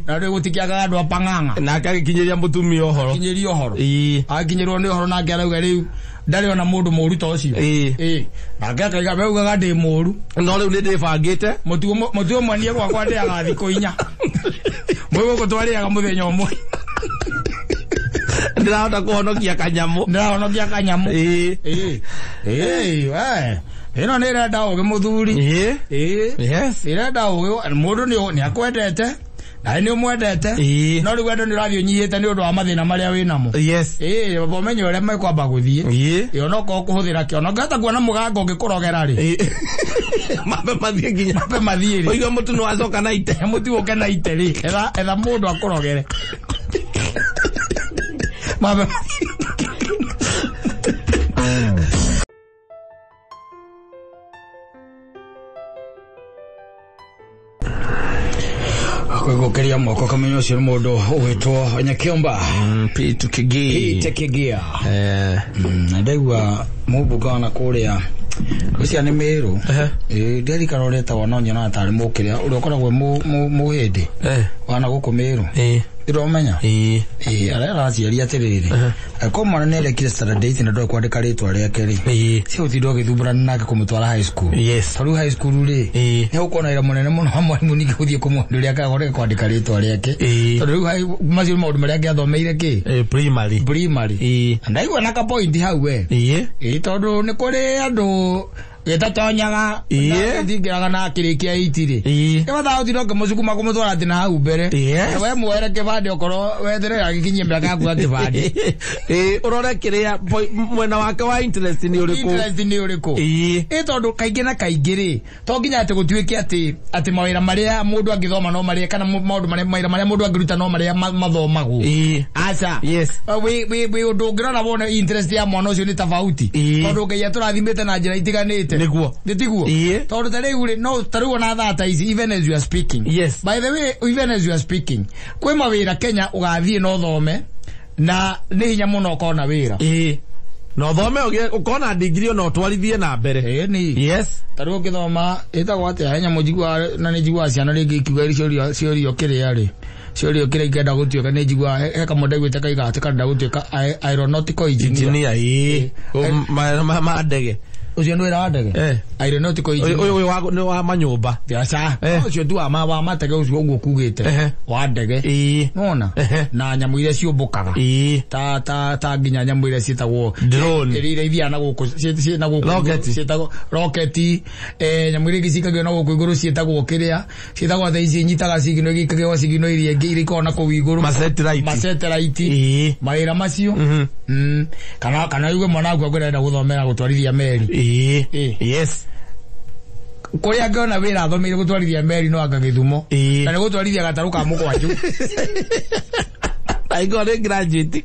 Na rĩu gũtikĩagaga andũ a pang'ang'a. Nake agĩkinyĩria mũtumia ũhoro. Akinyĩria ũhoro. Akinyĩrwo nĩ ũhoro nake arauga rĩu ndarĩ ona mũndũ mũru ta ũcio. Nake akauga we ugaga ndĩ mũru. No rĩu nĩ ndĩbangĩte. Mũtu ũmwe niĩ gwakwa ndĩaga thikũ 4. Mwĩ gũkũ twarĩaga mũthenya ũmwe. Ndĩrahota kũhonokia kanyamũ. Ndĩrahonokia kanyamũ. Ĩno nĩ ĩrenda ũgĩ mũthuri. Yes. Ĩrenda ũgĩ mũndũ nĩ akwendete. Nawe nĩ ũmwendete. No rĩu wendo nĩ ũrathiĩ ũnyihĩte nĩ ũndũ wa mathĩna marĩa wĩ namo. Yes. Ũmenye ũrĩa mekwamba gũthiĩ. Ona okorwo kũhũthĩra kĩo. Ona ũngĩhota kuona mũgango ũngĩkũrogera rĩ. Mambe mathiĩ nginya. Mambe mathiĩ rĩ. Ũigue mũtu nĩ wacoka na ite. Mũtu ũke na ite rĩ. Etha mũndũ akũrogere. Mambe Gũkĩria moko kamenya ũcio nĩ mũndũ ũgwĩtwo Nyakiomba Peter Kigia. Peter Kigia. Ndaigua mũmbunge wana kũrĩa ũcio nĩ Meru. Ndirikana ũrĩa etagwo no nyonaga tarĩ mũkĩrĩa ũrĩa ũkoragwo mũhĩndĩ wana gũkũ Meru. Ndĩromenya. Arĩa araciaria atĩrĩrĩ, angĩkorwo mwana nĩ arekire standard 8 na ndoĩ kwandĩka rĩtwa rĩake rĩ, si ũtinde ũgĩthumbũrana nake kũmũtwara high school. Yes. Tondũ high school rĩ, nĩ gũkorwo na wĩra mũnene mũno wa mwarimũ ningĩ gũthiĩ kũmwonia ũrĩa akahota kwandĩka rĩtwa rĩake. Tondũ rĩu macio nĩ maũndũ marĩa angĩathomeire kĩ? Primary. Primary. Ndaigua na ka point hau we. Tondũ nĩ kũrĩ andũ gĩtatonyaga ndingĩraga na akĩrĩkia 8 rĩ. Nĩ ũtinde ũkĩmũcukuma kũmũtwara atĩ na hau mbere. We muoere kĩbandĩ okorwo weterere agĩkinyie mĩaka yaku ya kĩbandĩ. Ũrore kĩrĩa mwena wake wa interest nĩ ũrĩkũ. Interest nĩ ũrĩkũ. Tondũ kaingĩ na kaingĩ rĩ, to nginya atĩ gũtuĩke atĩ mawĩra marĩa mũndũ angĩthoma no marĩa kana maũndũ marĩa mawĩra marĩa mũndũ angĩruta no marĩa mathomagwo. Aca. Yes. Wĩ ũndũ ũngĩrora wone interest ya mwana ũcio nĩ tofauti. Tondũ Ngai atũrathimĩte na njĩra itiganĩte. Nĩthiĩte. Nĩguo. Nĩtiguo? Ĩĩ. Tondũ ta rĩu rĩ, no ta rĩu ona thaa ta ici, even as you are speaking. Yes. By the way, even as you are speaking, kwĩ mawĩra Kenya ũgathiĩ na ũthome na nĩ hinya mũno ũkona wĩra. Ĩĩ. Na ũthome ũgĩe ũkona degree ona ũtwarithie na mbere. Ĩĩ ni. Yes. Ta rĩu ũngĩthoma ĩtagwo atĩa, he nyamũ njiguaga na nĩ njiguaga ciana rĩngĩ ikiuga ciorio kĩrĩa rĩ, ciorio kĩrĩa ikĩenda gũtuĩka, nĩ njiguaga he kamwe ndaiguĩte kaiga atĩ karenda gũtuĩka aeronautical engineer. Engineer, ĩĩ. Ma ndege. Ũcio nĩ wĩra wa ndege? Eh. Aeronautical Ũyũ engineer. ũyũ wa nĩ wa manyũmba. Aca, Eh. ũcio tu wa matege ũcio ũguo kugĩte Ehe. wa ndege. Ĩĩ. Nona Ehe. na nyamũ iria ciũmbũkaga. Ĩĩ. Ta nginya nyamũ iria ciĩtagwo Drone. iria ithiaga na gũkũ ciĩ na gũkũ Rocket. ciĩtagwo rocket, nyamũ iria ingĩ cikagio na gũkũ igũrũ ciĩtagwo kĩrĩa ciĩtagwo thaa ici nyitaga cigino igĩikagio cigino iria ingĩ iria ikoragwo na kũu igũrũ. Ma satellite. Ma satellite. Ĩĩ. Mawĩra macio. Mhm. Kana uge mwana waku akwĩra arenda gũthomera gũtwarithia meri. Ĩĩ. Ĩĩ. Yes. Kũrĩa angĩona wĩra athomeire gũtwarithia meri no anga Gĩthumo. Ĩĩ. Na nĩ gũtwarithia gatarũ ka mũgwanjũ. Aigua nĩ graduate.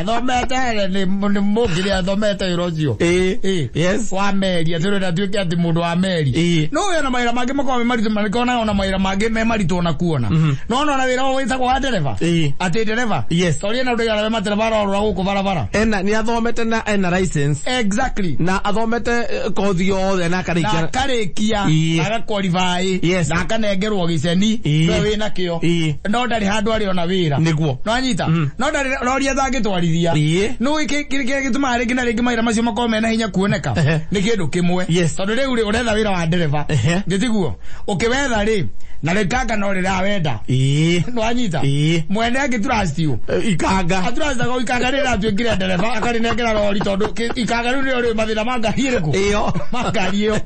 Thomete nĩ mũngĩrĩa thomete wĩra ũcio. Ĩĩ. Ĩĩ. Yes. Wa meri atĩ ũrenda atuĩke atĩ mũndũ wa meri. Ĩĩ. No wĩna mawĩra mangĩ makoragwo me maritũ na ona mawĩra mangĩ me maritũ ona kuona. No ona wĩra ũyũ wĩtagwo wa ndereba. Ĩĩ. Atĩ ndereba. Yes. Tondũ ena ũndũ arĩa matereba arorora gũkũ barabara. Ena nĩ athomete na ena license. Exactly. Na athomete kothi yothe na akarĩkia. Na akarĩkia. Ĩĩ. Na agaqualify. Yes. Na akanengerwo gĩceni. Ĩĩ. No wĩna kĩo. Ĩĩ. No ndarĩ handũ arĩ ona wĩra. Nĩguo. No anyita. No ndarĩ rori atangĩtwarithia. Ĩĩ. No kĩrĩa gĩtũmaga rĩngĩ na rĩngĩ mawĩra macio makorwo mena hinya kuoneka Ehe. nĩ kĩndũ kĩmwe. Yes. Tondũ rĩu rĩ ũretha wĩra wa ndereba. Ehe. Gĩtiguo. Ũkĩwetha rĩ na rĩkanga no rĩrawenda. Ĩĩ. No anyita. Ĩĩ. Mwene angĩtrust you. Ikanga. Atrustaga ikanga rĩrĩa ratuĩkire ndereba akarĩnengera rori tondũ ikanga rĩu nĩrĩo rĩũĩ mathĩna ma ngari ĩrĩkũ. Ĩyo. Ma ngari ĩyo.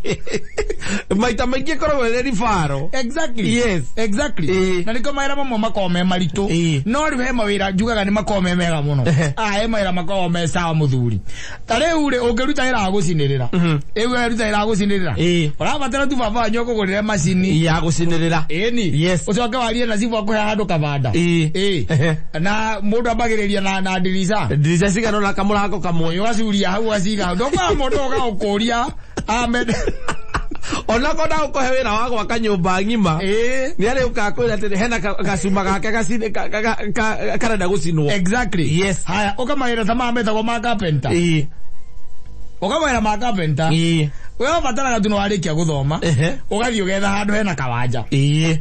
Maita maingĩ ĩkoragwo ĩrĩ ribaro. Exactly. Yes. Exactly. Ĩĩ. Na nĩkĩo mawĩra mamwe makoragwo me maritũ. Ĩĩ. No rĩu he mawĩra njugaga nĩ makoragwo me mega mũno. Ehe. Ah, he mawĩra makoragwo me sawa mũthuri. Ta rĩu rĩ ũngĩruta wĩra wa gũcinĩrĩra. Ĩu weruta wĩra wa gũcinĩrĩra. Ĩĩ. Ũrabatara tu baba wanyu akũgũrĩre macini. Ya gũcinĩrĩra. Ĩni. Yes. Ũcoke warie na cibũ akũhe handũ kabanda. Ĩĩ. Ĩĩ. Ehe. Na mũndũ ambagĩrĩria na ndirica. Ndirica cigana ũna kamũrango kamwe. Ũgacuria hau ũgaciga hau. Ndũkora mũndũ ũgagũkũria. Amen. Onako ndagũkũhe wĩra wa gwaka nyũmba ng'ima. Ĩĩ. Nĩ arĩ ũkakwĩra atĩrĩ hena gacuma gake karenda gũcinwo. Exactly. Yes. Haya, ũkamawĩra ta maya metagwo ma carpenter. Ĩĩ. Ũkamawĩra ma carpenter. Ĩĩ. We ũbataraga tu nĩ warĩkia gũthoma. Ehe. Ũgathiĩ ũgetha handũ hena kawanja. Ĩĩ.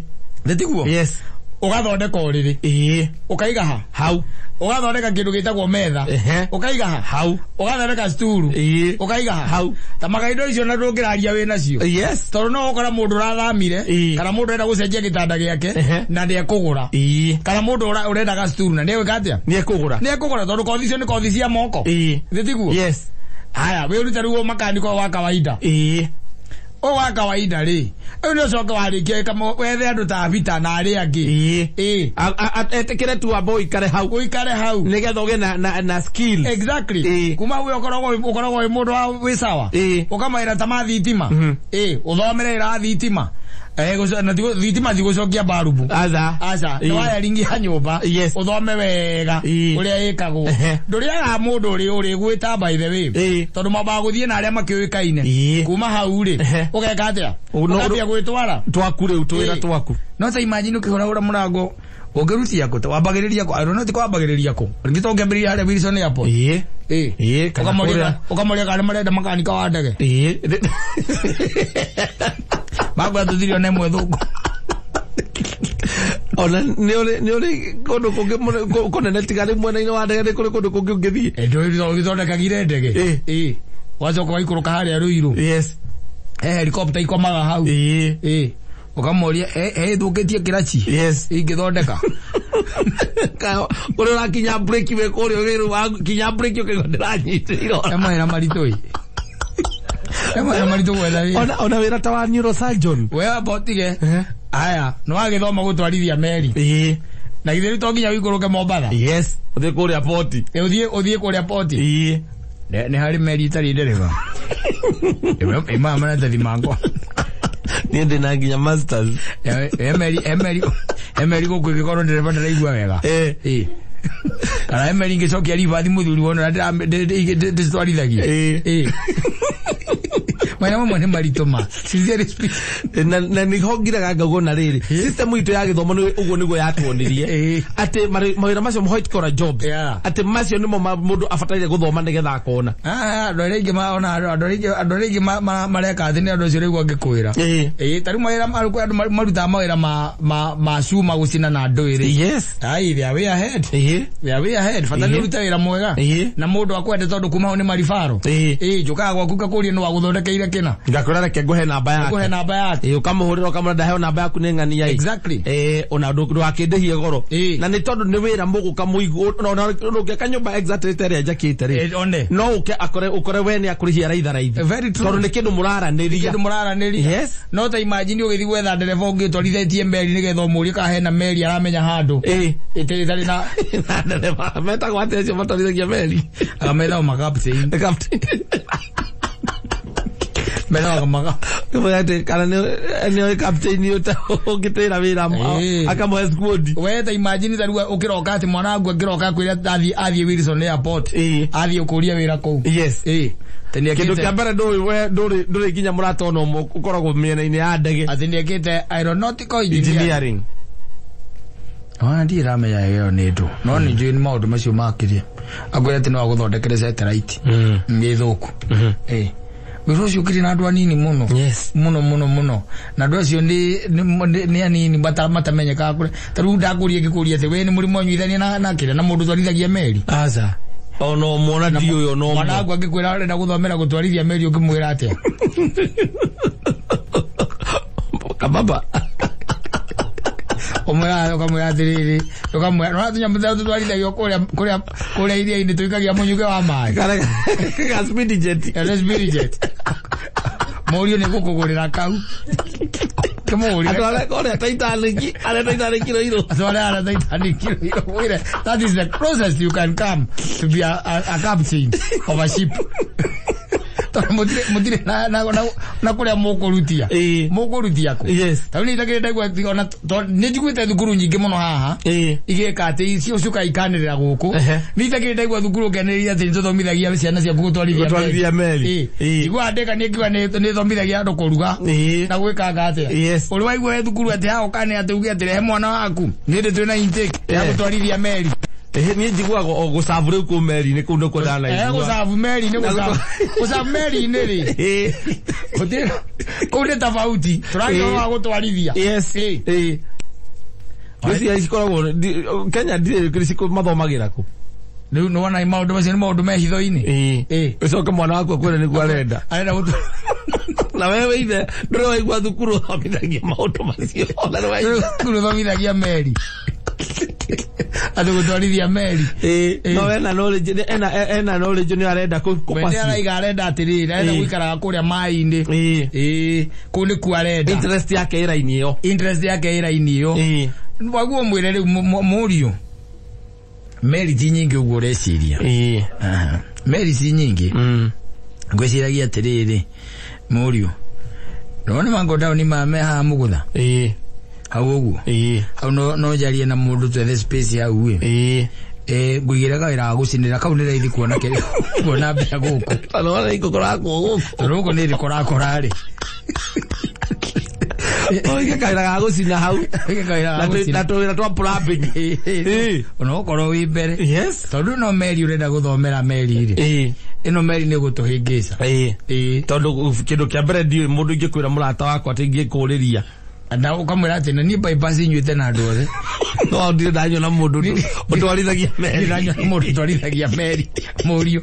Nĩtiguo? Yes. Ũgathondeka ũrĩrĩ. Ĩĩ. Ũkaiga ha? Hau. Ũgathondeka kĩndũ gĩtagwo metha. Ehe. Ũkaiga ha? Hau. Ũgathondeka sturu. Ĩĩ. Ũkaiga ha? Hau. Ta makaindo icio na ndũngĩraria wĩ nacio. Yes. Tondũ no ũkora mũndũ ũrathamire Ĩĩ. kana mũndũ ũrenda gũcenjia gĩtanda gĩake Ehe. na nĩekũgũra. Ĩĩ. Kana mũndũ ũrendaga sturu na nĩegwĩka atĩa? Nĩ ekũgũra. Nĩekũgũra tondũ kothi icio nĩ kothi cia moko. Ĩĩ. Nĩtiguo? Yes. Haya, wĩrute rĩu makaniko wa kawaida. Ĩĩ. Ũyũ wa kawaida rĩ, rĩu nĩ ũcoke warĩkia wethe andũ ta Vita na arĩa angĩ. Ĩĩ. Ĩĩ. Etĩkĩre tu amba ũikare hau. Ũikare hau. Nĩgetha ũgĩe na skill. Exactly. Ĩĩ. Kuma hau ũkoragwo wĩ mũndũ wa wĩ sawa. Ĩĩ. Ũkamawĩra ta ma thitima. Ĩĩ, ũthomere wĩra wa thitima. Na thitima tigũcokia mbarubu. Aca. Aca, nĩ Ĩĩ. wiring ya nyũmba. Yes. Ũthome wega Ĩĩ. ũrĩa ĩkagwo. Ehe. Ndũrĩagaga mũndũ ũrĩgwĩta by the way. Ĩĩ. Tondũ mambaga gũthiĩ na arĩa makĩũĩkaine. Ĩĩ. Kuma hau rĩ, Ehe. ũgeka atĩa? No- Ũkambia gwĩtwara. Twaku rĩu twĩra Ĩĩ. twaku. No ta imagine ũkĩhũrahũra mũrango ũngĩrutia kũ? Wambagĩrĩria kũ? I don't know ti kwambagĩrĩria kũ. Rĩngĩ to ũngĩambĩrĩria harĩa Wilson Airport. Ĩĩ. Ĩĩ. Ĩĩ, kana kũrĩa- Ũkamoria kana marenda makanika wa ndege. Ĩĩ. Makwĩra tũtirĩ ona ĩmwe thũkũ. Ona nĩ ũrĩ kũndũ kũngĩ kũnene tiga rĩ mwena-inĩ wa ndege nĩ kũrĩ kũndũ kũngĩ ũngĩthiĩ. Ndũgĩthondekagire ndege. Ĩĩ. Ĩĩ. Ũgacoka ũgaikũrũka harĩa Ruiru. Yes. He helicopter ikomaga hau. Ĩĩ. Ĩĩ. Ũkamoria he ĩthũkĩtie kĩraci. Yes. Ingĩthondeka. Ũrĩa ũrakinya breki wĩ kũrĩa ũrĩ wakinya breki ũkaigua ndĩranyitĩrĩirwo. He mawĩra maritũ ĩ. He mawĩra maritũ gwetha wĩra. Ona wĩra ta wa neurosurgeon. We amba ũtige. Aya, nĩ wagĩthoma gũtwarithia meri. Ĩĩ. Na githĩ rĩu to nginya ũikũrũke Mombatha. Yes. Ũthiĩ kũrĩa poti. Ĩ, ũthiĩ kũrĩa poti. Ĩĩ. Nĩ harĩ meri itarĩ ndereba. Ĩmaga maratathi makwa. Niĩ ndĩna nginya masters. He meri gũkũ ĩngĩkorwo ndereba ndĩraigua wega. Ĩĩ. Ĩĩ. Kana he meri ingĩcokia ribathi mũthuri wona ndĩcitwarithagia. Ĩĩ. Ĩĩ. Mawĩra mamwe nĩ maritũ ma. Sincerely speaking. Na nĩho ngiraga ngauga na rĩrĩ, system itũ ya gĩthomo nĩ ũguo nĩguo yatuonirie atĩ mawĩra macio white collar jobs, atĩ macio nĩmo mũndũ abataire gũthoma nĩgetha akona. Ah, andũ arĩa aingĩ ona andũ arĩa aingĩ mareka atĩ nĩ andũ acio rĩu angĩkwĩra. Ta rĩu mawĩra andũ marutaga mawĩra ma cuma gũcina na ndwĩrĩ. Ai, they are way ahead. They are way ahead. Bata nĩ ũrute wĩra mwega. Na mũndũ akwende tondũ kuma hau nĩ maribaro. Njũkaga gwaku ngakũria nĩ wagũthondekeire kĩna. Ngakwĩra reke ngũhe namba yake. Ngũhe namba yake. Ũkamũhũrĩra ũkamwĩra ndaheo namba yaku nĩ ng'ania. Exactly. Ona ndũgakĩndĩhie goro. Na nĩ tondũ nĩ wĩra mũgũka mũigu ona ũngĩaka nyũmba exactly ta ĩrĩa njakĩte rĩ. One. No ũke akore ũkore we nĩ akũrĩhia raitha raithi. Very true. Tondũ nĩ kĩndũ mũraranĩria. Kĩndũ mũraranĩria. Yes. No ta imagine ũgĩthiĩ gwetha ndereba ũngĩ ũtwarithĩtie meri nĩgetha ũmũrie kana hena meri aramenya handũ. Ĩtarĩ na Na ndereba metagwo atĩa acio matwarithagia meri? Metagwo makaptain. Captain. Metagwo maka. Atĩ kana nĩ captain ũngĩtĩra wĩra akamũhe squad. We ta imagine ta rĩu ũkĩroka atĩ mwana waku angĩroka akwĩre athiĩ Wilson Airport. Athiĩ kũria wĩra kũu. Yes. Kĩndũ kĩa mbere ndũrĩ nginya mũrata ona ũmwe ũkoragwo mĩena-inĩ ya ndege. Atĩ nĩekĩte aeronautical engineering. Ona ndirĩ ndamenya ĩyo nĩ ndũ. No nĩ njũĩ nĩ maũndũ macio makĩria. Akwĩra atĩ no agũthondekere satellite. Nĩ thũku. Wĩra ũcio ũkĩrĩ na andũ anini mũno. Yes. Mũno mũno mũno. Na andũ acio nĩ anini matamenyekaga kũrĩa. Ta rĩu ndakũria ngĩkũria atĩ we nĩ mũrimũ anyuithania na kĩrĩa na mũndũ ũtwarithagia meri. Aca. Ona ũmwe ona ndiũĩ ona ũmwe. Mwana waku angĩkwĩra arenda gũthomera gũtwarithia meri ũngĩmwĩra atĩa? Kababa. Ũmwĩra ũkamwĩra atĩrĩrĩ, ũkamwĩra nĩwona tũnyamũ tũrĩa tũtwarithagio kũrĩa iria-inĩ tũikagia mũnyuke wa maĩ. Ka speed jet. Ka speed jet. Mũriũ nĩ gũkũgũrĩra kau. Kĩmũgũrĩre. Atware kũrĩa Titanic, arĩa Titanic Ruiru. Atware arĩa Titanic Ruiru. Mwĩre, that is the closest you can come to be a captain of a ship. Tondũ mũtirĩ na kũrĩa mũkũrutia. Mũkũrutia kũ? Yes. Tondũ nĩ itakĩrĩ ndaigua ona nĩ njiguĩte thukuru nyingĩ mũno haha. Igĩka atĩ icio ciũkaga ikanĩrĩra gũkũ. Nĩ itakĩrĩ ndaigua thukuru ũkĩanĩrĩria atĩ nĩtũthomithagia ciana ciaku gũtwarithia meri. Njiguaga ndĩka nĩ ngiuga nĩ ĩthomithagia andũ kũruga. Na gwĩkanga atĩa. Yes. Ũrĩ waigua he thukuru atĩ haha ũkane atĩ uge atĩ rehe mwana waku. Nĩ hĩndĩ twĩna intake ya gũtwarithia meri. Niĩ njiguaga o gũcabu rĩu kũu meri-inĩ kũu nĩkuo ndanaigua. Gũcabu meri-inĩ, gũcabu meri-inĩ rĩ. Gũtirĩ, kũu nĩ tofauti. Tũragia ũhoro wa gũtwarithia. Yes. Ngwĩciria cikoragwo, Kenya ndirĩ mathomagĩra kũ? Rĩu nĩwona maũndũ macio nĩ maũndũ me hitho-inĩ. Ũcoke mwana waku akwĩre nĩguo arenda. Arenda Na wewe ithe ndũrĩ waigua thukuru ũthomithagia maũndũ macio. Ona nĩ waigua. Thukuru ũthomithagia meri. Andũ gũtwarithia meri. No ena knowledge, ena knowledge nĩ arenda We nĩ araiga arenda atĩrĩrĩ, arenda gũikaraga kũrĩa maĩ-inĩ. Kũu nĩkuo arenda. Interest yake ĩ raini ĩyo. Interest yake ĩ raini ĩyo. Waguo mwĩre rĩu mũriũ. Meri ti nyingĩ ũguo ũreciria. Meri ti nyingĩ. Ngwĩciragia atĩrĩrĩ, mũriũ. Nĩwona mangodaoni me haha Mũgũtha? Hau ũguo. Hau no njarie na mũndũ twethe space hau ĩ. Ngũigĩra kawĩra ga gũcinĩra kau nĩ raithi kuona kĩrĩa, kuona mbia gũkũ. Tondũ wona nĩ ngũkorakwo gũkũ. Tondũ gũkũ nĩ ndĩkorakora rĩ. Ũige kawĩra ga gũcina hau. Ũige kawĩra ga gũcina. Na tũwĩra twa plumbing. Ona ũkorwo wĩ mbere. Yes. Tondũ no meri ũrenda gũthomera meri rĩ. Ĩno meri nĩ gũtũhĩngĩca. Tondũ kĩndũ kĩa mbere ndiũĩ mũndũ ingĩkwĩra mũrata wakwa atĩ ingĩkũrĩria. Na ũkamwĩra atĩ na niĩ bypass nyuĩte na andũ othe. No ndirĩ ndanyona mũndũ ũtwarithagia meri. Ndirĩ ndanyona mũndũ ũtwarithagia meri. Mũriũ.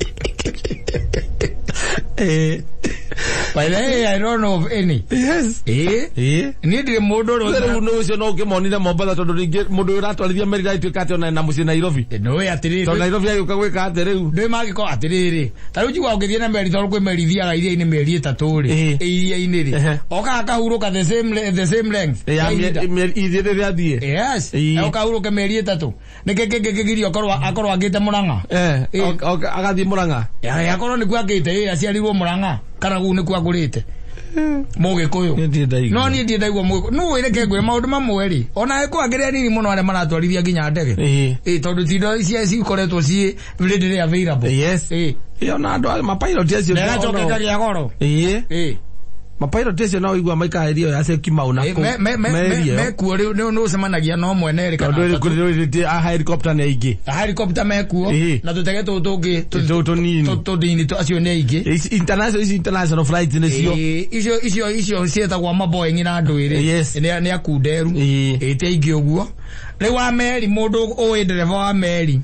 By the way, I don't know of any. Yes. Niĩ ndirĩ mũndũ ũrĩa Rĩu nĩ ũcio no ũkĩmonire Mombatha tondũ rĩngĩ mũndũ ũyũ ũratwarithia meri ndagĩtuĩka atĩ ona ena mũciĩ Nairobi. Nĩũĩ atĩrĩrĩ. Tondũ Nairobi agĩũka gwĩka atĩ rĩu. Ndũĩ mangĩkorwo atĩrĩrĩ. Ta rĩu njiguaga ũngĩthiĩ na meri tondũ kwĩ meri ithiaga iria-inĩ mĩeri ĩtatũ rĩ. Iria-inĩ rĩ. Okaga akahurũka the same length. Ya ithiĩ rĩrĩa athiĩ. Yes. Ũkahurũke mĩeri ĩtatũ. Nĩkĩ kĩngĩ kĩgiria akorwo angĩte Mũrang'a? Agathiĩ Mũrang'a. Akorwo nĩkuo angĩte, aciarirwo Mũrang'a. Kana kũu nĩkuo agũrĩte. Mũgĩkũyũ. No niĩ ndirĩ ndaigua mũgĩkũyũ. No wĩre kengwĩre maũndũ mamwe rĩ. Ona angĩkorwo angĩrĩ anini mũno arĩa maratwarithia nginya ndege. Tondũ ti indo ici cikoretwo ciĩ readily available. Yes. Ĩyo na andũ mapilot acio Na ĩgacoka ĩkagĩa goro. Ĩĩ. Ĩĩ. Mapilot acio no ũigua maikara area ya Syokimau na kũu. Me mekuo rĩu nĩ ũcemanagia no mwene erĩ kana Tondũ rĩu a helicopter nĩ aingĩ. A helicopter mekuo na tũtege tũtũ tũngĩ tũtũ tũnini. Tũnini acio nĩ aingĩ. Ici international, ici international flights nĩcio. Icio icio icio ciĩtagwo maboeing na andũ ĩrĩ. Yes. Nĩ akunderu. Ĩĩ. Ti aingĩ ũguo. Rĩu wa meri mũndũ ũĩ ndereba wa meri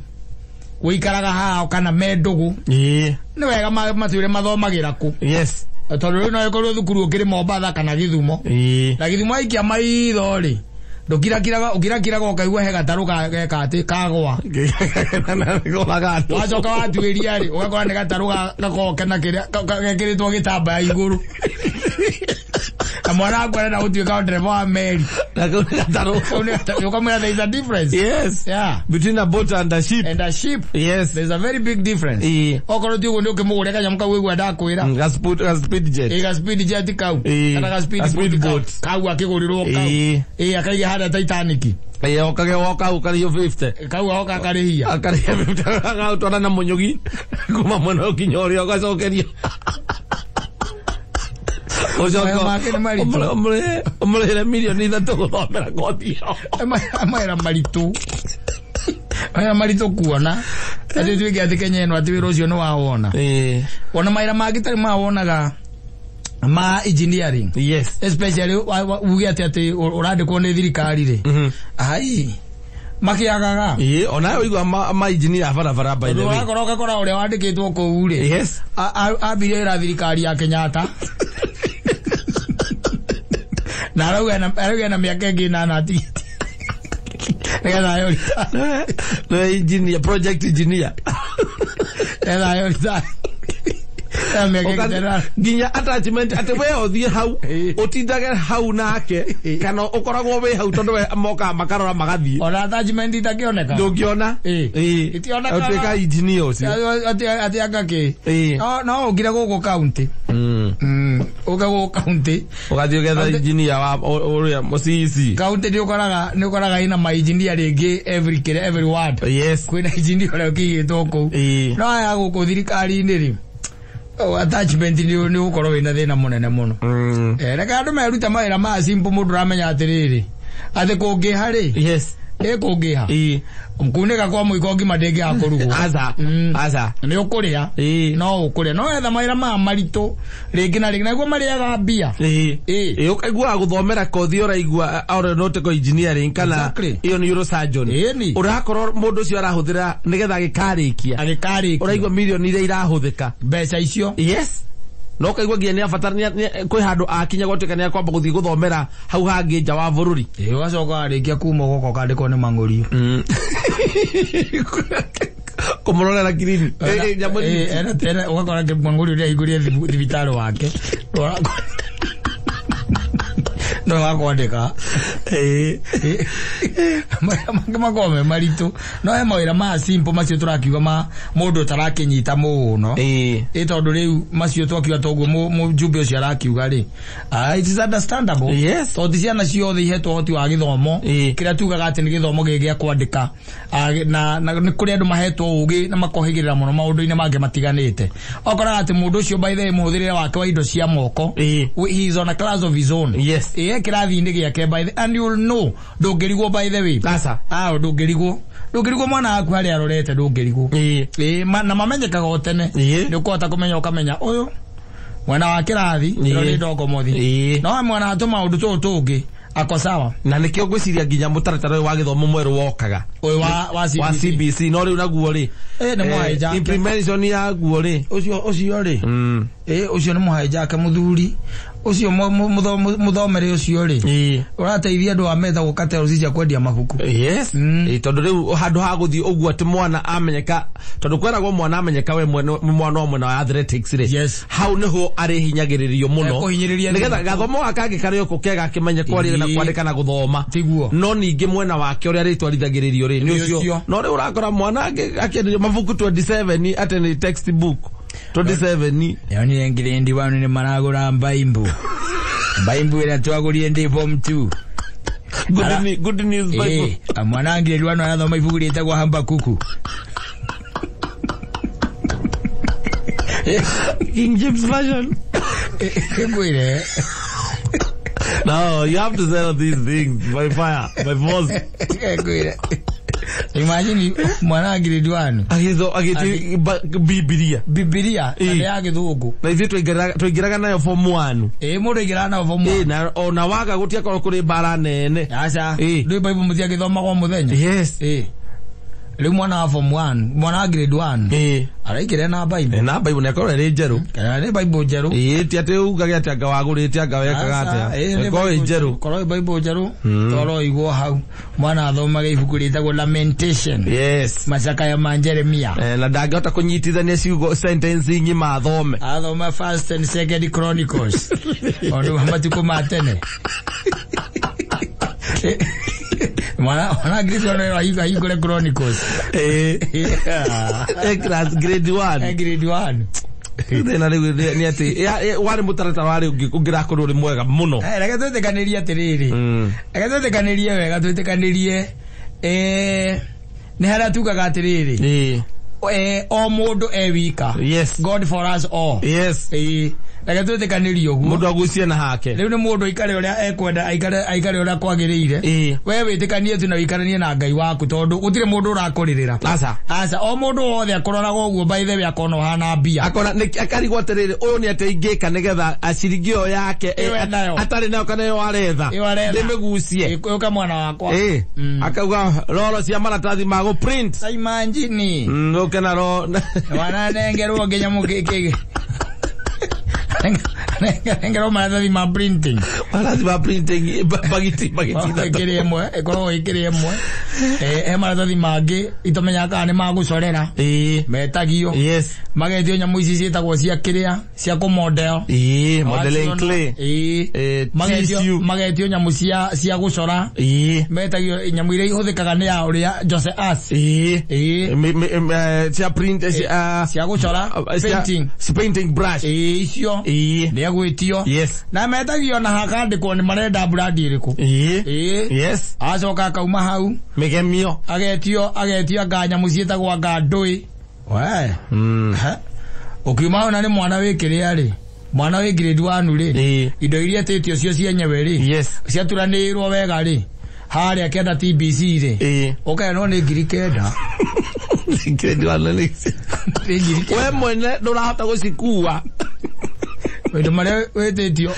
ũikaraga haha kana me ndũgũ. Ĩĩ. Nĩ wega matwĩre mathomagĩra kũ. Yes. Tondũ rĩu no ĩkorwo thukuru ũkĩrĩ Mombatha kana Gĩthumo. Ĩĩ. Na Gĩthumo aikia maitho rĩ, ndũkirakiraga, ũkirakiraga ũkaigua he gatarũ geka atĩ kagwa. Wacoka watuĩria rĩ, ũgakora nĩ gatarũ gakoragwo kena kĩrĩa, gekĩrĩtwo gĩtambaya igũrũ. Na mwana waku arenda gũtuĩka ndereba wa meri. Na kau nĩ gatarũ. Kau nĩ gatarũ. Ũkamwĩra there is a difference. Yes. Yeah. Between a boat and a ship. And a ship. Yes. There is a very big difference. Ĩĩ. Okorwo ti ũguo nĩ ũkĩmũgũrĩra kanyamũ kau ũigua ndakwĩra. Ga speed, ga speed jet. Ĩĩ, ga speed jet kau. Ĩĩ. Kana ga speed Ga speed boat kau. boat. Kau akĩgũrĩrwo kau. Ĩĩ. Ĩĩ, akaiga harĩa Titanic. Ĩĩ, okage woka hau karĩhio 50. Kau oka akarĩhia. Akarĩhia 50, agaũtwara na mũnyũgi kuma mwena ũyũ nginya ũrĩa ũgacokerio. Ũcoke Mawĩra make nĩ maritũ. ũmũrĩhĩre mirioni 3 gũthomera kothi ĩyo. Mawĩra maritũ. Mawĩra maritũ kuona. Atĩ tuĩke atĩ Kenya ĩno atĩ wĩra ũcio nĩ wawona. Ĩĩ. Ona mawĩra mangĩ tarĩ mawonaga ma engineering. Yes. Especially uge atĩ atĩ ũrandĩkwo nĩ thirikari rĩ. Ai. Makĩagaga. Ĩĩ, ona ũigua ma engineer a barabara by the way. Ũgakora ũgakora ũrĩa wandĩkĩtwo kũu rĩ. Yes. Ambire wĩra thirikari ya Kenyatta. Na arauga ena mĩaka ĩngĩ ĩnana atigĩtie. Nĩgetha ayo retire. Nĩ engineer, project engineer. Nĩgetha ayo retire. Ena mĩaka ĩngĩ ĩnana. Nginya attachment atĩ we ũthiĩ hau, ũtindage hau nake, kana ũkoragwo wĩ hau tondũ we mokaga makarora magathiĩ. Ona attachment itakĩoneka. Ndũngĩona? Ĩĩ. Ĩĩ. Itionekaga. Ũtuĩka engineer ũcio. Atĩ anga kĩ? Ĩĩ. No ũngire gũkũ county. Ũke gũkũ county. Ũgathiĩ ũgetha engineer wa ũrĩa CEC. County nĩ ũkoraga, nĩ ũkoraga ĩna ma engineer rĩngĩ every kĩrĩa, every ward. Yes. Kwĩna engineer ũrĩa ũkĩigĩtwo kũu. Ĩĩ. No aya gũkũ thirikari-inĩ rĩ, attachment nĩ ũgũkorwo wĩna thĩna mũnene mũno. Reke andũ merute mawĩra maya simple mũndũ ũramenya atĩrĩrĩ, atĩ kũngĩha rĩ, Yes. ĩ kũngĩha. Ĩĩ. Kunĩka kwa mũiko ngima ndĩngĩaga kũrugwo. Aca. Aca. Nĩ ũkũrĩa. Ĩĩ. No ũkũrĩa. No wetha mawĩra maya maritũ rĩngĩ na rĩngĩ, naguo marĩaga mbia. Ĩĩ. Ĩĩ. Ĩĩ, ũkaiguaga gũthomera kothi ũraigua aeronautical engineering kana Exactly. ĩyo neurosurgeon. Ĩni. Ũrakorwo mũndũ ũcio arahũthĩra nĩgetha agĩkarĩkia. Agĩkarĩkia. Ũraigua mirioni iria irahũthĩka. Mbeca icio. Yes. No ũkaigua nginya nĩ abatara, kwĩ handũ akinya gwatuĩka nĩ akwamba gũthiĩ gũthomera hau hangĩ nja wa bũrũri. Ĩĩ, ũgacoka warĩkia kuma ũgoka ũkandĩkwo nĩ mang'ũrio. Kũmũrorera kirini. Ĩĩ, nyamũ Ĩĩ, ena, ũgakora mang'ũrio ũrĩa ahingũrire thibitarĩ wake. No wakwandĩka. Ĩĩ. Mawĩra mangĩ makoragwo me maritũ. No he mawĩra maya simple macio tũrakiuga ma mũndũ ũtarakĩnyita mũno. Ĩĩ. Ĩ tondũ rĩu macio twakiuga toguo mũjumbe ũcio arakiuga rĩ. It is understandable. Yes. Tondũ ti ciana ciothe ihetwo ũhoti wa gĩthomo. Ĩĩ. Kĩrĩa tugaga atĩ nĩ gĩthomo gĩkĩ gĩa kwandĩka. Na nĩ kũrĩ andũ mahetwo ũgĩ na makohĩgĩrĩra mũno maũndũ-inĩ mangĩ matiganĩte. Ũkoraga atĩ mũndũ ũcio by the way mũhũthĩrĩre wake wa indo cia moko. Ĩĩ. He is on a class of his own. Yes. Ĩĩ, kĩrathi-inĩ gĩake by the, and you'll know ndũngĩrigwo by the way. Aca. Ndũngĩrigwo. Ndũngĩrigwo mwana waku harĩa arorete ndũngĩrigwo. Ĩĩ. Ĩĩ, na mamenyekaga o tene. Ĩĩ. Nĩ ũkũhota kũmenya ũkamenya ũyũ mwena wa kĩrathi, ĩno nĩ ndongomothi. Ĩĩ. No mwena wa tũmaũndũ tũtũ tũngĩ ako sawa. Na nĩkĩo ngwĩciria nginya mũtaratara ũyũ wa gĩthomo mwerũ wokaga. Ũyũ wa CBC. Wa CBC, no rĩu naguo rĩ. Ĩĩ, nĩ mũhae jake. Implementation yaguo rĩ. Ũcio, ũcio rĩ. Ĩĩ, ũcio nĩ mũhae jake mũthuri. Ũcio mũthomere ũcio rĩ. Ĩĩ. Ũrateithia andũ a metha gũkata rũciũ cia kwendia mabuku. Yes. Ĩĩ, tondũ rĩu handũ ha gũthiĩ ũguo atĩ mwana amenyeka, tondũ kweragwo mwana amenyeka we mwene, mwana wa mwena wa athletics rĩ. Yes. Hau nĩho arĩhinyagĩrĩrio mũno. Ekũhinyĩrĩria Nĩgetha nĩ- gathomo gaka kangĩ karĩ oko kega akĩmenye kwaria na Ĩĩ. kwandĩka na gũthoma. Tiguo. No ningĩ mwena wake ũrĩa arĩtwarithagĩrĩrio rĩ, nĩ Nĩ ũcio. ũcio. No rĩu ũrakora mwana akĩenderio mabuku 27 atĩ nĩ textbook 27. Yonire ngirindi wanu nĩ maragũra mbaimbu. Mbaimbu ĩrĩa twagũrire ndĩ form 2. Good news Bible. Ĩĩ, mwana ngirindi wanu arathoma ibuku rĩtagwo Habakuku. King James Version. Ngwire. No, you have to settle these things by fire, by force. Ngwire. Imagine mwana wa grade 1 Agitho agiti Bibilia. Bibilia na nĩ ya gĩthũngũ. Na ithuĩ twaingĩraga nayo form 1. Ĩĩ mũndũ aingĩraga nayo form 1. Ĩĩ na ona waga gũtiakorwo kũrĩ mbara nene. Aca. Ndũĩ Bible mũtiagĩthomagwo mũthenya. Yes. Ĩĩ. Rĩu mwana wa form 1, mwana wa grade 1. Ĩĩ. Araingĩra na Bible. Na Bible nĩakorwo ĩrĩ njerũ. Kana nĩ Bible njerũ. Ĩĩ ti atĩ ugage atĩ anga wagũrĩte anga wekaga atĩa. Ĩkorwo ĩ njerũ. Korwo ĩ Bible njerũ. Toro igwo hau. Mwana athomaga ibuku rĩtagwo Lamentation. Yes. Macakaya ma Jeremia. Na ndangĩhota kũnyitithania ciugo sentence ng'ima athome. Athoma First and Second Chronicles. Maũndũ ma matukũ ma tene. Mwana grade 1 ahingũre Chronicles. Eh. Class grade 1. Grade 1. Thĩna rĩu nĩ atĩ warĩ mũtaratara warĩ ũngĩrakorwo ũrĩ mwega mũno. Reke twĩtĩkanĩrie atĩrĩrĩ. Reke twĩtĩkanĩrie wega twĩtĩkanĩrie nĩ harĩa tugaga atĩrĩrĩ. O mũndũ e wika. Yes. God for us all. Yes. Reke twĩtĩkanĩrie ũguo. Mũndũ agucie na hake. Rĩu nĩ mũndũ aikare ũrĩa ekwenda aikare ũrĩa kwagĩrĩire. We wĩtĩkanie tu na wĩikaranie na Ngai waku tondũ gũtirĩ mũndũ ũrakũrĩrĩra. Aca. Aca o mũndũ wothe akũroraga ũguo by the way akona ũhana mbia. Akona akarigwo atĩrĩrĩ ũyũ nĩ atĩ ingĩka nĩgetha ciringi ĩyo yake atarĩ nayo kana ĩyo aretha ndĩmĩgucie. Ũka mwana wakwa. Akauga roro cia maratathi ma gũ print. Ta imagine. Ũke na ro. Wananengerwo nginya mũkĩkĩ. Nengero maratathi ma printing. Maratathi ma printing bagiti. Ĩkĩrĩ ĩmwe, ĩkoragwo ĩkĩrĩ ĩmwe. He maratathi mangĩ itamenyaga kana nĩ magũcorera. Metagio. Yes. Magetio nyamũ ici ciĩtagwo cia kĩrĩa, cia kũmodel. Ĩĩ, modeling clay. Ĩĩ. Magetio nyamũ cia gũcora. Ĩĩ. Metagio nyamũ iria ihũthĩkaga nĩ ya ũrĩa Jose As. Ĩĩ. Ĩĩ. Cia print cia gũcora, painting. Painting brush. Ĩĩ icio. Ĩĩ. Nĩ agwĩtio. Yes. Na metagio na hakandĩkwo nĩ marenda brand ĩrĩkũ. Ĩĩ. Yes. Acoka akauma hau. Mĩgemio. Agetio anga nyamũ ciĩtagwo anga ndũĩ. We. Ũkiuma hau na nĩ mwana wĩ kĩrĩa rĩ. Mwana wĩ grade 1 rĩ. Indo iria etĩtio cio cienyewe rĩ. Yes. Ciaturanĩirwo wega rĩ. Harĩa kenda TBC rĩ. Ũkenwo nĩ 9,000. Grade 1 nĩ 9,000. We mwene ndũrahota gũcikua. Maũndũ marĩa wĩtĩtio